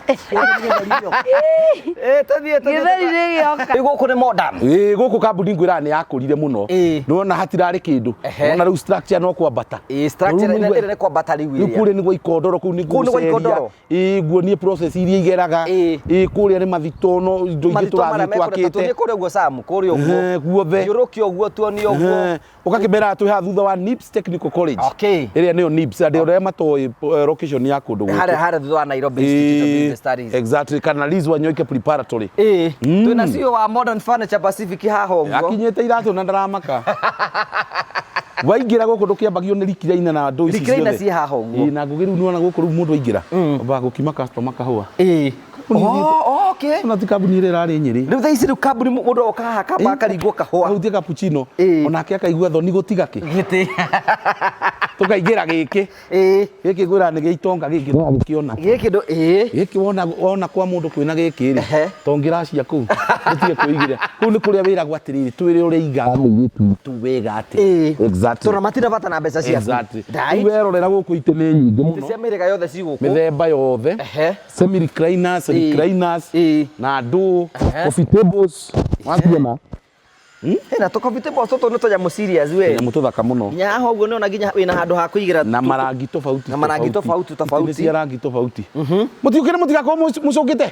Eh, tũthiĩ tũthiĩ. Gĩtheri nĩ gĩoka. Rĩu gũkũ nĩ modern. Ĩĩ gũkũ kambuni ngwĩraga nĩ yakũrire mũno. Ĩĩ. Nĩwona hatirarĩ kĩndũ. Ehe. Wona rĩu structure no kwambata. Ĩĩ, structure Rĩu ĩrĩa nĩguo- ĩrĩa nĩ kwambata rĩu Rĩu ĩrĩa. kũrĩa nĩguo ikondoro kũu nĩguo Kũu nĩguo gũceria. ikondoro? Ĩĩ nguonie process iria igeraga. Ĩĩ. Ĩĩ kũrĩa nĩ mathito no indo ingĩ Mathito marĩa tũrathiĩ mekũreta twakĩte. tũthiĩ kũrĩa ũguo Sam, kũrĩa ũguo. Ehe, guothe. Thiũrũkia ũguo tuonie ũguo. Ehe, ũgakĩmera twĩ haha thutha wa NIBS Technical College. Okay. Ĩrĩa nĩyo NIBS andũ arĩa matoĩ location ya kũndũ gũkũ. Harĩa harĩa thutha wa Nairobi Institute of Ĩĩ, Business Studies. Exactly, kana Liz Wanyoike Preparatory. Ĩĩ, twĩna CEO wa Modern Furniture Pacific haha ũguo. Akinyĩte iratũ na ndaramaka. Waingĩra gũkũ ndũkĩambagio nĩ rikiraina na andũ ici Recliner ciothe. ciĩ haha ũguo. Ĩĩ, na ngũgĩ rĩu nĩwona gũkũ rĩu mũndũ aingĩra. Ambaga gũkima customer kahũa. Ĩĩ. Kambuni Oh, oh, okay. Ona ti kambuni ĩrĩa ĩrarĩ Nyĩrĩ. Rĩu thaa ici rĩu kambuni mũndũ oka haha kamba akaringwo kahũa. Ahutie cappuccino. Ĩĩ. Onake akaigua thoni gũtiga kĩ. Gĩtĩ. Tũkaingĩra gĩkĩ. Ĩĩ. Gĩkĩ ngwĩra nĩ gĩa itonga gĩkĩ no gũkĩona. Gĩkĩ ndũ ĩĩ. Gĩkĩ wona wona kwa mũndũ kwĩna gĩkĩ rĩ Ehe. to ngĩracia kũu tũtige kwĩigĩra kũu nĩ kũrĩa wĩragwo atĩrĩrĩ twĩre ũrĩa igaga mũirĩtu witũ wega atĩ Ĩĩ. Exactly. Tondũ matirĩ bata na mbeca ciaku. Exactly. Right. Rĩu werorera gũkũ itĩ nĩ nyingĩ Itĩ mũno cia mĩhĩrĩga yothe ci gũkũ. mĩthemba yothe Ehe. semi recliners Ĩĩ. recliners Ĩĩ. na ndũ Ehe. coffee tables waciona Hena tũ coffee tables tũtũ nĩ tũnyamũ serious we. nyamũ tũthaka mũno Nginya haha ũguo nĩona nginya wĩna handũ ha kũigĩra na marangi tofauti Na marangi tofauti, tofauti. Itĩ nĩ cia rangi tofauti mũtiũkĩre mũtigakorwo mũcũngĩte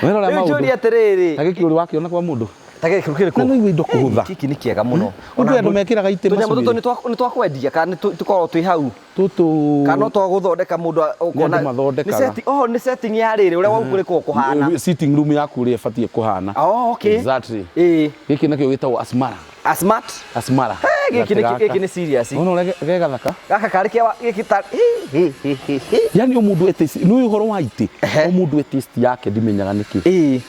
werora Rĩu maũndũ njũrie atĩrĩrĩ. ta gĩkĩ ũrĩ wakĩona kwa mũndũ Ta gĩkĩ kĩrĩkũ? Na nĩ ũigua indo kũhũtha. Gĩkĩ nĩ kĩega mũno. Ũndũ andũ mekĩraga itĩ Tũnyamũ tũtũ macuĩrĩ. nĩ twa kwendia kana nĩ tũkoragwo twĩ hau? Tũtũ Kana no twa gũthondeka mũndũ ũkona. Nĩ andũ mathondekaga. Nĩ seti, oh, nĩ setting ya rĩrĩ ũrĩa gwaku kũrĩkoragwo kũhana. Sitting room yaku ũrĩa ĩbatiĩ kũhana. Oh, okay. Exactly. Ĩĩ. Gĩkĩ nakĩo gĩtagwo asmara. A smart. Asmara. Gĩkĩ nĩ gĩkĩ nĩ serious. Ona ũrĩa ge gathaka. Gaka karĩ kĩa gĩkĩ ta hi hi hi hi. Yani o mũndũ e taste, nĩ ũhoro wa itĩ. Ehe. O mũndũ e taste yake ndimenyaga nĩkĩ. Ĩĩ.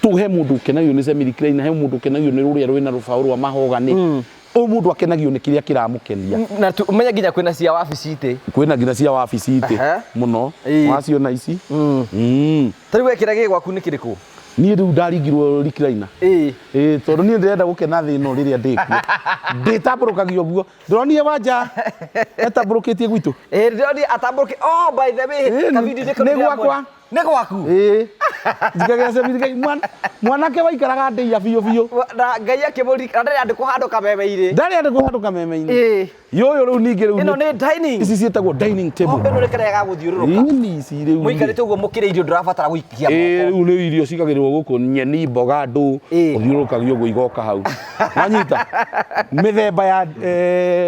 Tu he mũndũ ũkenagio nĩ semi recliner, he mũndũ ũkenagio nĩ rũrĩa rwĩna rũbaũ rwa mahogany. O mũndũ akenagio nĩ kĩrĩa kĩramũkenia. Na ũmenye nginya kwĩna cia wabici itĩ. Kwĩna nginya cia wabici itĩ Ehe. mũno. Ĩĩ. Waciona ici. Mm. Ta rĩu wekĩra gĩkĩ gwaku nĩ kĩrĩkũ? Niĩ rĩu ndaringirwo recliner. Ĩĩ. Ĩĩ tondũ niĩ ndĩrenda gũkena thĩ ĩno rĩrĩa ndĩkuo. Ndĩtambũrũkagia ũguo. Ndĩronire wanja etambũrũkĩtie gwitũ. Ĩĩ ndĩronire atambũrũke. Oh, by the way, Ĩĩ, kavideo nĩ nĩ gwakwa. Nĩ gwaku. Ĩĩ. Njikagĩra cemiri mwanake waikaraga ndĩia biũ biũ. Na Ngai akĩmũririkana ndarĩ andĩkwo handũ kameme-inĩ. Ndarĩ andĩkwo handũ kameme-inĩ. Ĩĩ. Yũyũ rĩu ningĩ rĩu Ĩno nĩ dining. Ici ciĩtagwo dining Oh, table. ĩno nĩ karĩa ga gũthiũrũrũka. Ĩĩ ici rĩu. Mũikarĩte ũguo mũkĩrĩa irio ndũrabatara gũikia Ĩĩ moko. rĩu nĩ irio cigagĩrĩrwo gũkũ nyeni mboga ndũ Ĩĩ. ũthiũrũrũkagia ũguo igoka hau. Wanyita mĩthemba ya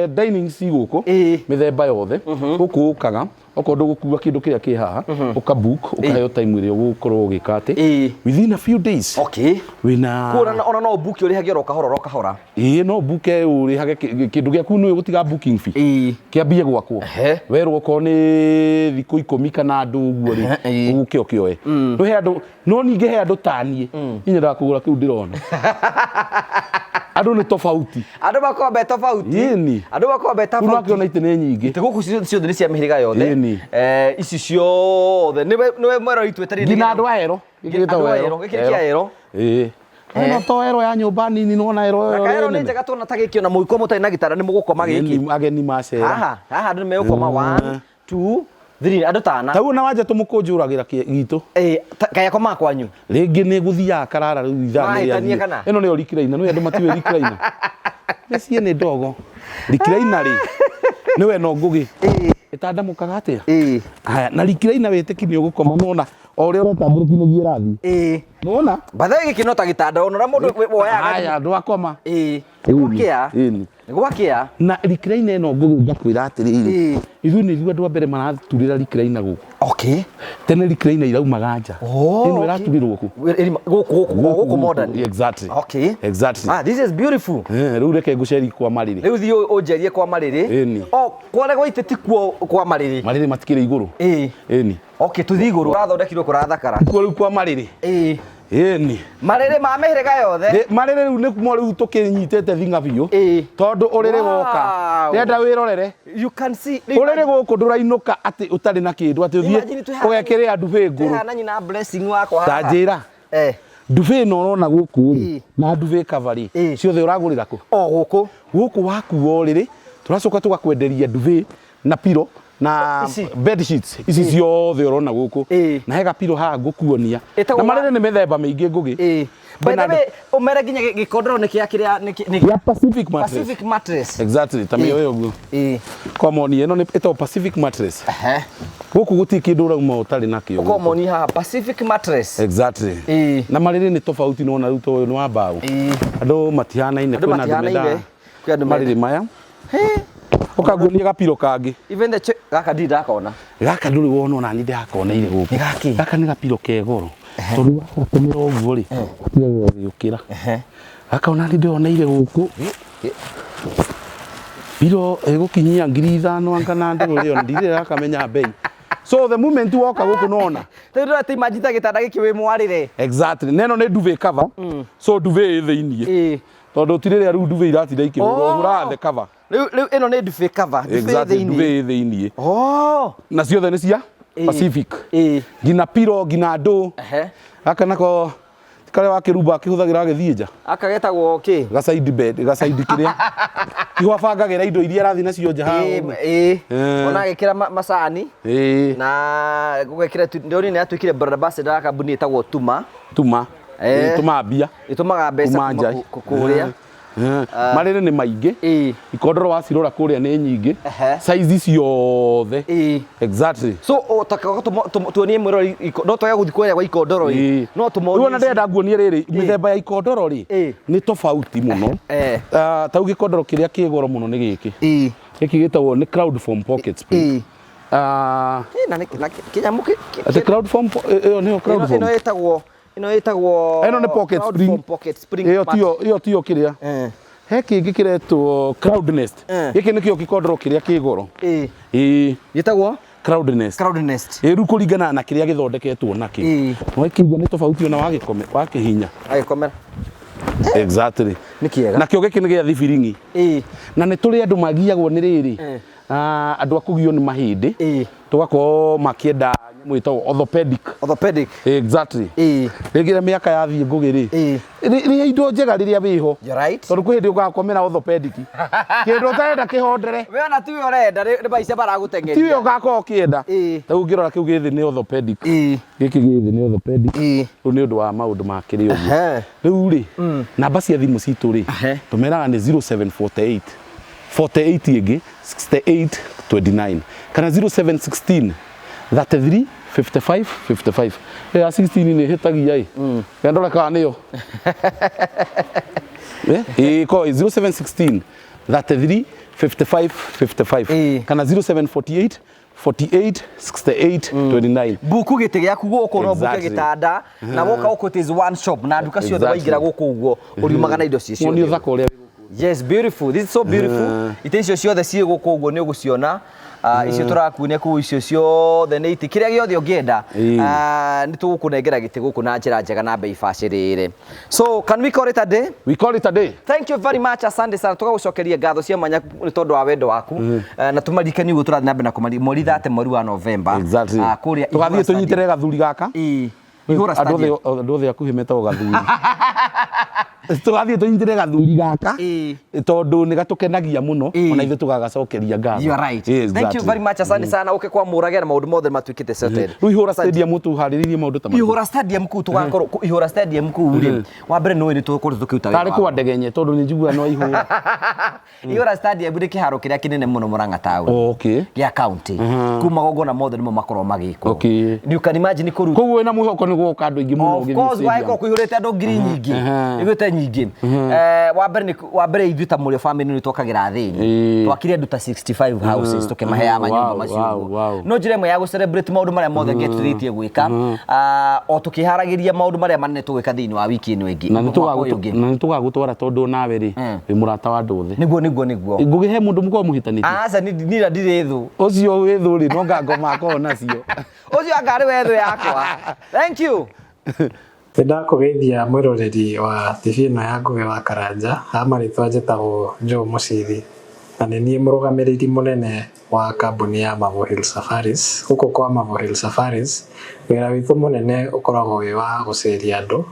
dining ci gũkũ Ĩĩ. mĩthemba yothe gũkũ ũkaga okorwo ndũgũkua kĩndũ kĩrĩa kĩ haha ũka book ũkaheo time ĩrĩa ũgũkorwo ũgĩka atĩ Ĩĩ. within a few days Okay. wĩna Kuo ona no ũbuke ũrĩhage oro kahora oro kahora. ĩĩ no buke ũrĩhage kĩndũ gĩaku nĩ ũgũtiga booking fee Ĩĩ. kĩambie gwakwo Ehe. werwo okorwo nĩ thikũ ikũmi kana andũ ũguo rĩ Ehe, ĩĩ. ũke ũkĩoe no he andũ no ningĩ he andũ ta niĩ niĩ nyendaga kũgũra kĩu ndĩrona andũ nĩ tofauti Andũ makoragwo me tofauti. Ĩni. Andũ makoragwo me rĩu tofauti. nakĩona itĩ nĩ nyingĩ Itĩ gũkũ ciothe nĩ cia mĩhĩrĩga yothe. Ĩni. Ici ciothe nĩwe nĩwe mwero itũ ĩtarĩ nginya andũ a ero gĩkĩ gĩtagwo Andũ a ero, gĩkĩ nĩ kĩa ero. ĩĩ no to ero ya nyũmba nini nĩwona ero Na ĩyo kaero nĩ nene. njega tuona ta gĩkĩ ona mũgĩkorwo mũtarĩ na gĩtanda nĩ mũgũkoma gĩkĩ. Ageni macera Haha, haha andũ nĩ megũkoma 1 2 3 andũ tana. ta u na wanja tũmũkũnjũragĩra gitũ Ĩĩ, kaĩ akomaga kwanyu. rĩngĩ nĩ gũthiaga karara rĩu ithaa nĩ Mahĩtania rĩathiĩ. kana? Ĩno nĩyo recliner nĩ andũ matiũĩ recliner mĩciĩ nĩ ndogo recliner rĩ nĩwe no ngũgĩ ĩtandamũkaga atĩa Ĩĩ. haya na recliner wĩtĩki nĩ ũgũkoma nĩwona o ũrĩa ũratambũrũki nĩguo ĩrathiĩ Ĩĩ. nĩwona Bathe gĩkĩ no ta gĩtanda ona ũrĩa mũndũ woyaga. haya ndwakoma Ĩĩ. Ĩni, Gwakĩa. ĩni. Gwakĩa. Na recliner ĩno ngũgĩ ngakwĩra atĩrĩrĩ Ĩĩ. ithuĩ nĩ ithuĩ andũ a mbere maraturĩra recliner gũkũ Okay. tene recliner iraumaga nja Oh, ĩno okay. ĩraturĩrwo kũ Gũkũ gũkũ gũkũ modern. Exactly. Okay. Exactly. Ah, this is beautiful. Rĩu reke ngũceri kwa marĩrĩ Rĩu thiĩ ũnjerie kwa marĩrĩ. Ĩni. Oh, kware gwa itĩ ti kuo kwa marĩrĩ. Marĩrĩ matikĩrĩ igũrũ. Ĩĩ. Ĩni. Okay, tũthiĩ igũrũ. Kũrathondekirwo kũrathakara. Kuo rĩu kwa marĩrĩ. Ĩĩ. Ĩni. Marĩrĩ ma mĩhĩrĩga yothe. Marĩrĩ rĩu nĩmo rĩu tũkĩnyitĩte thinga biũ. Ĩĩ. Tondũ ũrĩrĩ woka. Wow. Ndĩrenda wĩrorere. You can see. Ũrĩrĩ gũkũ ndũrainũka atĩ ũtarĩ na kĩndũ atĩ ũthiĩ Imagine twĩ haha- ũgekĩrĩra ndubĩ ngũrũ. Twĩ haha na nyina blessing wakwa Ta haha. njĩra. Eh. Ndubĩ ĩno ũrona gũkũ rĩ Ĩĩ. na ndubĩ cover rĩ Ĩĩ. ciothe ũragũrĩra kũ? O gũkũ. Gũkũ wakua ũrĩrĩ Tũracoka tũgakwenderia duvet na pillow na Ici? bed sheets ici ciothe ũrona gũkũ. Ĩĩ. Na he gapiro haha ngũkuonia. Ĩtagwo Na marĩrĩ nĩ mĩthemba mĩingĩ, Ngũgĩ. Ĩĩ. By Kwĩna the way, ũmere nginya gĩkondoro nĩ kĩa kĩrĩa nĩ Ya Pacific mattress. Pacific mattress. Exactly, ta mĩoyo ũguo. Ĩĩ. Kwa moni ĩno nĩ ĩtagwo Pacific mattress. Ehe. Gũkũ gũtirĩ kĩndũ ũrauma ũtarĩ nakĩo. Ũkorwo moni haha Pacific mattress. Exactly. Ĩĩ. Na marĩrĩ nĩ tofauti nona rĩu to ũyũ nĩ wa mbaũ. Ĩĩ. Andũ matihanaine. Andũ Kwĩna andũ matihanaine. mendaga Kwĩ andũ marĩrĩ maya. Ũkanguonia gapiro kangĩ. Even the gaka ndirĩ ndakona. Gaka ndũrĩ wona, ona niĩ ndĩrakoneire gũkũ. Nĩ gakĩ? Gaka nĩ gapiro ke goro tondũ wagakomera ũguo rĩ, gatigagwo gagĩũkĩra. Gaka ona niĩ ndĩroneire gũkũ piro ĩgũkinyia 5,000 anga na ndũrĩ ĩyo ndirĩ rakamenya bei. So the moment woka gũkũ nona Rĩu ndĩrona imagine ta gĩtanda gĩkĩ wĩ mwarĩre. Exactly, neno nĩ duvet cover, so duvet ĩ thĩiniĩ Ĩĩ. tondũ ti rĩrĩa rĩu duvet iratinda ikĩhũrwo. Oh. Ũhũraga the cover. Rĩu ĩno nĩ duvet cover. Duvet Exactly. thĩinĩ. Duvet ĩ thĩiniĩ. Oh. Na ciothe nĩ cia Ĩĩ. Pacific. Ĩĩ. Nginya piro, nginya ndũ. Ehe. Gaka nako karĩa wakĩrumba akĩhũthagĩra agĩthiĩ nja. Aka getagwo kĩ? Ga side bed, ga side kĩrĩa kiho abangagĩra indo iria arathiĩ nacio nja haha Ĩĩ, ũguo. ĩĩ. Eh. Ona agĩkĩra macani Ĩĩ. na gũgekĩra ndĩrona nĩ atuĩkire brand ambassador wa kambuni ĩtagwo Tuma. Tuma. Eh. Ĩĩ, tuma mbia. Ĩtũmaga mbeca Tuma kuma nja. kũrĩa. Eh. Marĩrĩ nĩ maingĩ. Ĩĩ. Ikondoro wacirora kũrĩa nĩ nyingĩ. Ehe. Size ciothe. Ĩĩ. Exactly. So tuonie mwĩrori no twage gũthiĩ kũrĩa gwa ikondoro ĩ. No Rĩu tũmonie. ona ndĩrenda nguonie rĩrĩ, mĩthemba ya ikondoro rĩ Ĩĩ. nĩ tofauti mũno. Eh. Ah, ta rĩu gĩkondoro kĩrĩa kĩ goro mũno nĩ gĩkĩ. Ĩĩ. Gĩkĩ gĩtagwo nĩ cloud form pocket spring. Ĩĩ. Ah, Ĩ, na nĩ na kĩnyamũ atĩ cloud form ĩyo nĩyo cloud ĩno form. ĩno ĩtagwo Ĩno nĩ pocket Cloud spring. form pocket spring. Ĩyo tiyo, ĩyo tiyo kĩrĩa. Eh. He kĩngĩ kĩretwo cloud nest. Eh. Gĩkĩ nĩkĩo gĩkondoro kĩrĩa kĩ goro. Ĩĩ. Ĩĩ. Gĩtagwo Cloud nest. Cloud nest. Ĩĩ, rĩu kũringana na kĩrĩa gĩthondeketwo nakĩo. Ĩĩ. Wakĩigua nĩ tofauti ona wagĩkome wakĩhinya. Agĩkomera. Exactly. Nĩ kĩega. Nakĩo gĩkĩ nĩ gĩa thibiring'i. Ĩĩ. Na nĩ tũrĩ andũ magiagwo nĩ rĩrĩ. Eh. Ah, andũ a kũgio nĩ mahĩndĩ. Ĩĩ. Tũgakorwo makĩenda nyamũ ĩtagwo orthopedic. Orthopedic. Exactly. Ĩĩ. Rĩngĩ rĩrĩa mĩaka yathiĩ, Ngũgĩ rĩ. Ĩĩ. Rĩa indo njega rĩrĩa wĩho. You're right. Tondũ kwĩ hĩndĩ ũgakomera orthopedic. Kĩndũ ũtarenda kĩhondere. We ona tiwe ũrenda, nĩ maica maragũteng'eria. Tiwe ũgakorwo ũkĩenda. Ĩĩ. Ta rĩu ũngĩrora kĩu gĩ thĩ nĩ orthopedic. Ĩĩ. Gĩkĩ gĩ thĩ nĩ orthopedic. Ĩĩ. Rĩu nĩ ũndũ wa maũndũ ma kĩrĩ ũguo. Ehe. Rĩu rĩ, namba cia thimũ citũ rĩ, Ehe. tũmeraga nĩ 0748 48 ĩngĩ 68 29 kana 0716 33 55 55. Ĩyo ya 16 nĩ ĩhĩtagia ĩ ndora kana nĩyo. Ĩĩ, ko 0716 33 55 55 Ĩĩ. kana 0748 48 68 29. Buku gĩtĩ gĩaku gũkũ, no buke gĩtanda na woka gũkũ, it is one shop na nduka ciothe. Waingĩra gũkũ ũguo ũriumaga na indo ciĩ Woni ciothe. ũthaka ũrĩa. Yes, beautiful. This is so beautiful. Itĩ icio ciothe ciĩ gũkũ ũguo nĩ ũgũciona. Ah, icio tũrakuonia kũu, icio ciothe nĩ itĩ, kĩrĩa gĩothe ũngĩenda. Ĩĩ. Ah, nĩ tũgũkũnengera gĩtĩ gũkũ na njĩra njega na bei bacĩrĩre. So can we call it a day? We call it a day. Thank you very much, asante sana. Tũgagũcokeria ngatho cia mwanya nĩ tondũ wa wendo waku. Na tũmaririkanie ũguo tũrathiĩ na mbere na kũmari mweri 30 mweri wa November. Exactly. Ah, kũrĩa Tũgathiĩ Ihũra Stadium. tũnyitĩre gathuri gaka. Ĩĩ. Ihũra Andũ Stadium. othe, andũ othe akuhĩ metagwo gathuri. Tũgathiĩ tũnyitĩre gathuri gaka Ĩĩ. tondũ nĩ gatũkenagia mũno. Ĩĩ. Ona ithuĩ tũgagacokeria ngatho. You are right. Ĩĩ, Thank you exactly. very much. Asante sana. Ũke kwa Mũrage na maũndũ mothe matuĩkĩte settled. Rĩu Ihũra Stadium tũharĩrĩirie maũndũ ta macio. Ihũra Stadium kũu tũgakorwo Ihũra Stadium kũu rĩ, wa mbere nĩ ũĩ nĩ tũgũkorwo tũkĩruta wĩra Tarĩ wa kwa ndegenye tondũ nĩ njiguaga no Ihũra. Ihũra Stadium nĩ kĩharo kĩrĩa kĩnene mũno Murang'a town Okay. gĩa county. Kuu magongona mothe nĩmo makorwo magĩkwo. You can imagine kũru Koguo wĩna mwĩhoko nĩ gũgoka andũ aingĩ mũno Of ũgĩthiĩ course stadium. wagĩkorwo kũihũrĩte andũ ngiri nyingĩ, iguĩte nyingĩ. Wa mbere ithuĩ ta Mũrĩo family nĩ twakagĩra athĩni. Twakire andũ ta 65 houses, tũkĩmaheaga manyũmba macio ũguo. No njĩra ĩmwe ya gũ celebrate maũndũ marĩa mothe Ngai atũteithĩtie gwĩka, o tũkĩharagĩria maũndũ marĩa manene tũgwĩka thĩinĩ wa wiki ĩno ĩngĩ, Na nĩ mwaka ũyũ ũngĩ. na nĩ tũgagũtwara tondũ nawe rĩ wĩ mũrata wa andũ othe. Nĩguo. Ngũgĩ he mũndũ mũkorwo mũhĩtanĩtie? Aca, nira ndirĩ thũ. Ũcio wĩ thũ rĩ, no ngangoma akorwo nacio. Ũcio anga arĩ we thũ yakwa. Thank you. Nĩ ndakũgeithia mwĩroreri wa TV ĩno ya Ngũgĩ wa Karanja. Ha marĩtwa njĩtagwo Joe Mũcithi na nĩ niĩ mũrũgamĩrĩri mũnene wa kambuni ya Mavo Hill Safaris. Gũkũ kwa Mavo Hill Safaris, wĩra witũ mũnene ũkoragwo wĩ wa gũceria andũ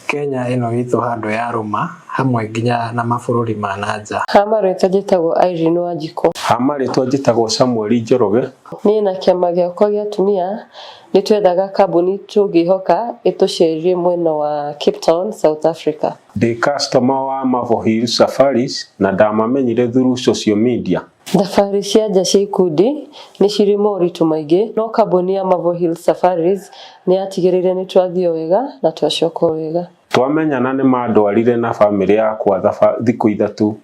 Kenya ĩno itũ handũ ya rũma. Hamwe nginya na mabũrũri ma na nja. Ha marĩtwa njĩtagwo Irene Wanjikũ. Ha marĩtwa njĩtagwo Samuel Njoroge. Niĩ na kĩama gĩakwa gĩa atumia nĩ twethaga kambuni tũngĩhoka ĩtũcerie mwena wa Cape Town, South Africa. Ndĩ customer wa Marvel Hills Safaris na ndamamenyire through social media. Thabarĩ cia nja cia ikundi nĩ cirĩ moritũ maingĩ, no kambuni ya Marvel Hills Safaris nĩ yatigĩrĩire nĩ twathiĩ o wega na twacoka o wega. Twamenyana nĩ mandwarire na bamĩrĩ yakwa thikũ 3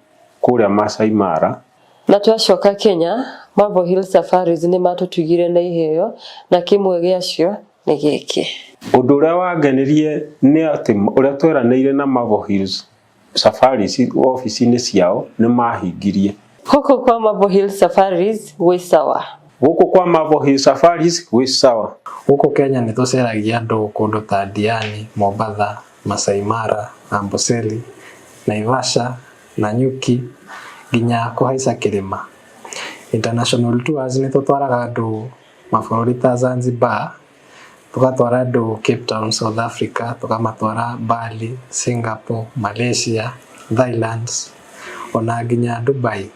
kũrĩa Masai Mara. Na twacoka Kenya, Marvel Hills Safaris nĩ matũtugire na iheo na kĩmwe gĩacio nĩ gĩkĩ. Ũndũ ũrĩa wangenirie nĩ atĩ ũrĩa tweranĩire na Marvel Hills Safaris obici-inĩ ciao nĩ mahingirie. Gũkũ kwa Marvel Hills Safaris gwĩ sawa. Gũkũ kwa Marvel Hills Safaris gwĩ sawa. Gũkũ Kenya nĩ tũceragia andũ kũndũ ta Diani, Mombatha, Masai Mara, Amboseli, Naivasha, Nanyuki nginya kũhaica kĩrĩma. International tours nĩ tũtwaraga andũ mabũrũri ta Zanzibar, tũgatwara andũ Cape Town, South Africa, tũkamatwara Bali, Singapore, Malaysia, Thailand ona nginya Dubai.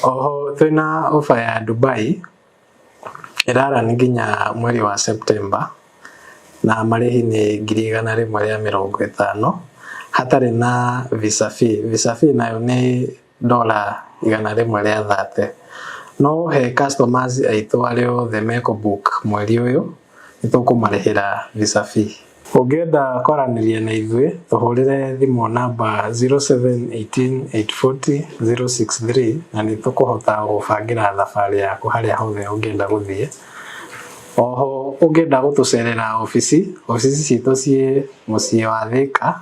Oho twĩna offer ya Dubai ĩrarani nginya mweri wa September na marĩhi nĩ 150,000 hatarĩ na visa fee. Visa fee nayo nĩ $130. No he customers aitũ arĩa othe mekũ book mweri ũyũ nĩ tũkũmarĩhĩra visa fee. Ũngĩenda kwaranĩria na ithuĩ tũhũrĩre thimũ namba 0718 840 063 na nĩ tũkũhota gũbangĩra thabarĩ yaku harĩa hothe ũngĩenda gũthiĩ. Oho ũngĩenda gũtũcerera obici, obici citũ ciĩ mũciĩ wa Thika,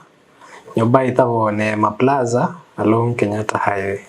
nyũmba ĩtagwo Neema Plaza along Kenyatta Highway.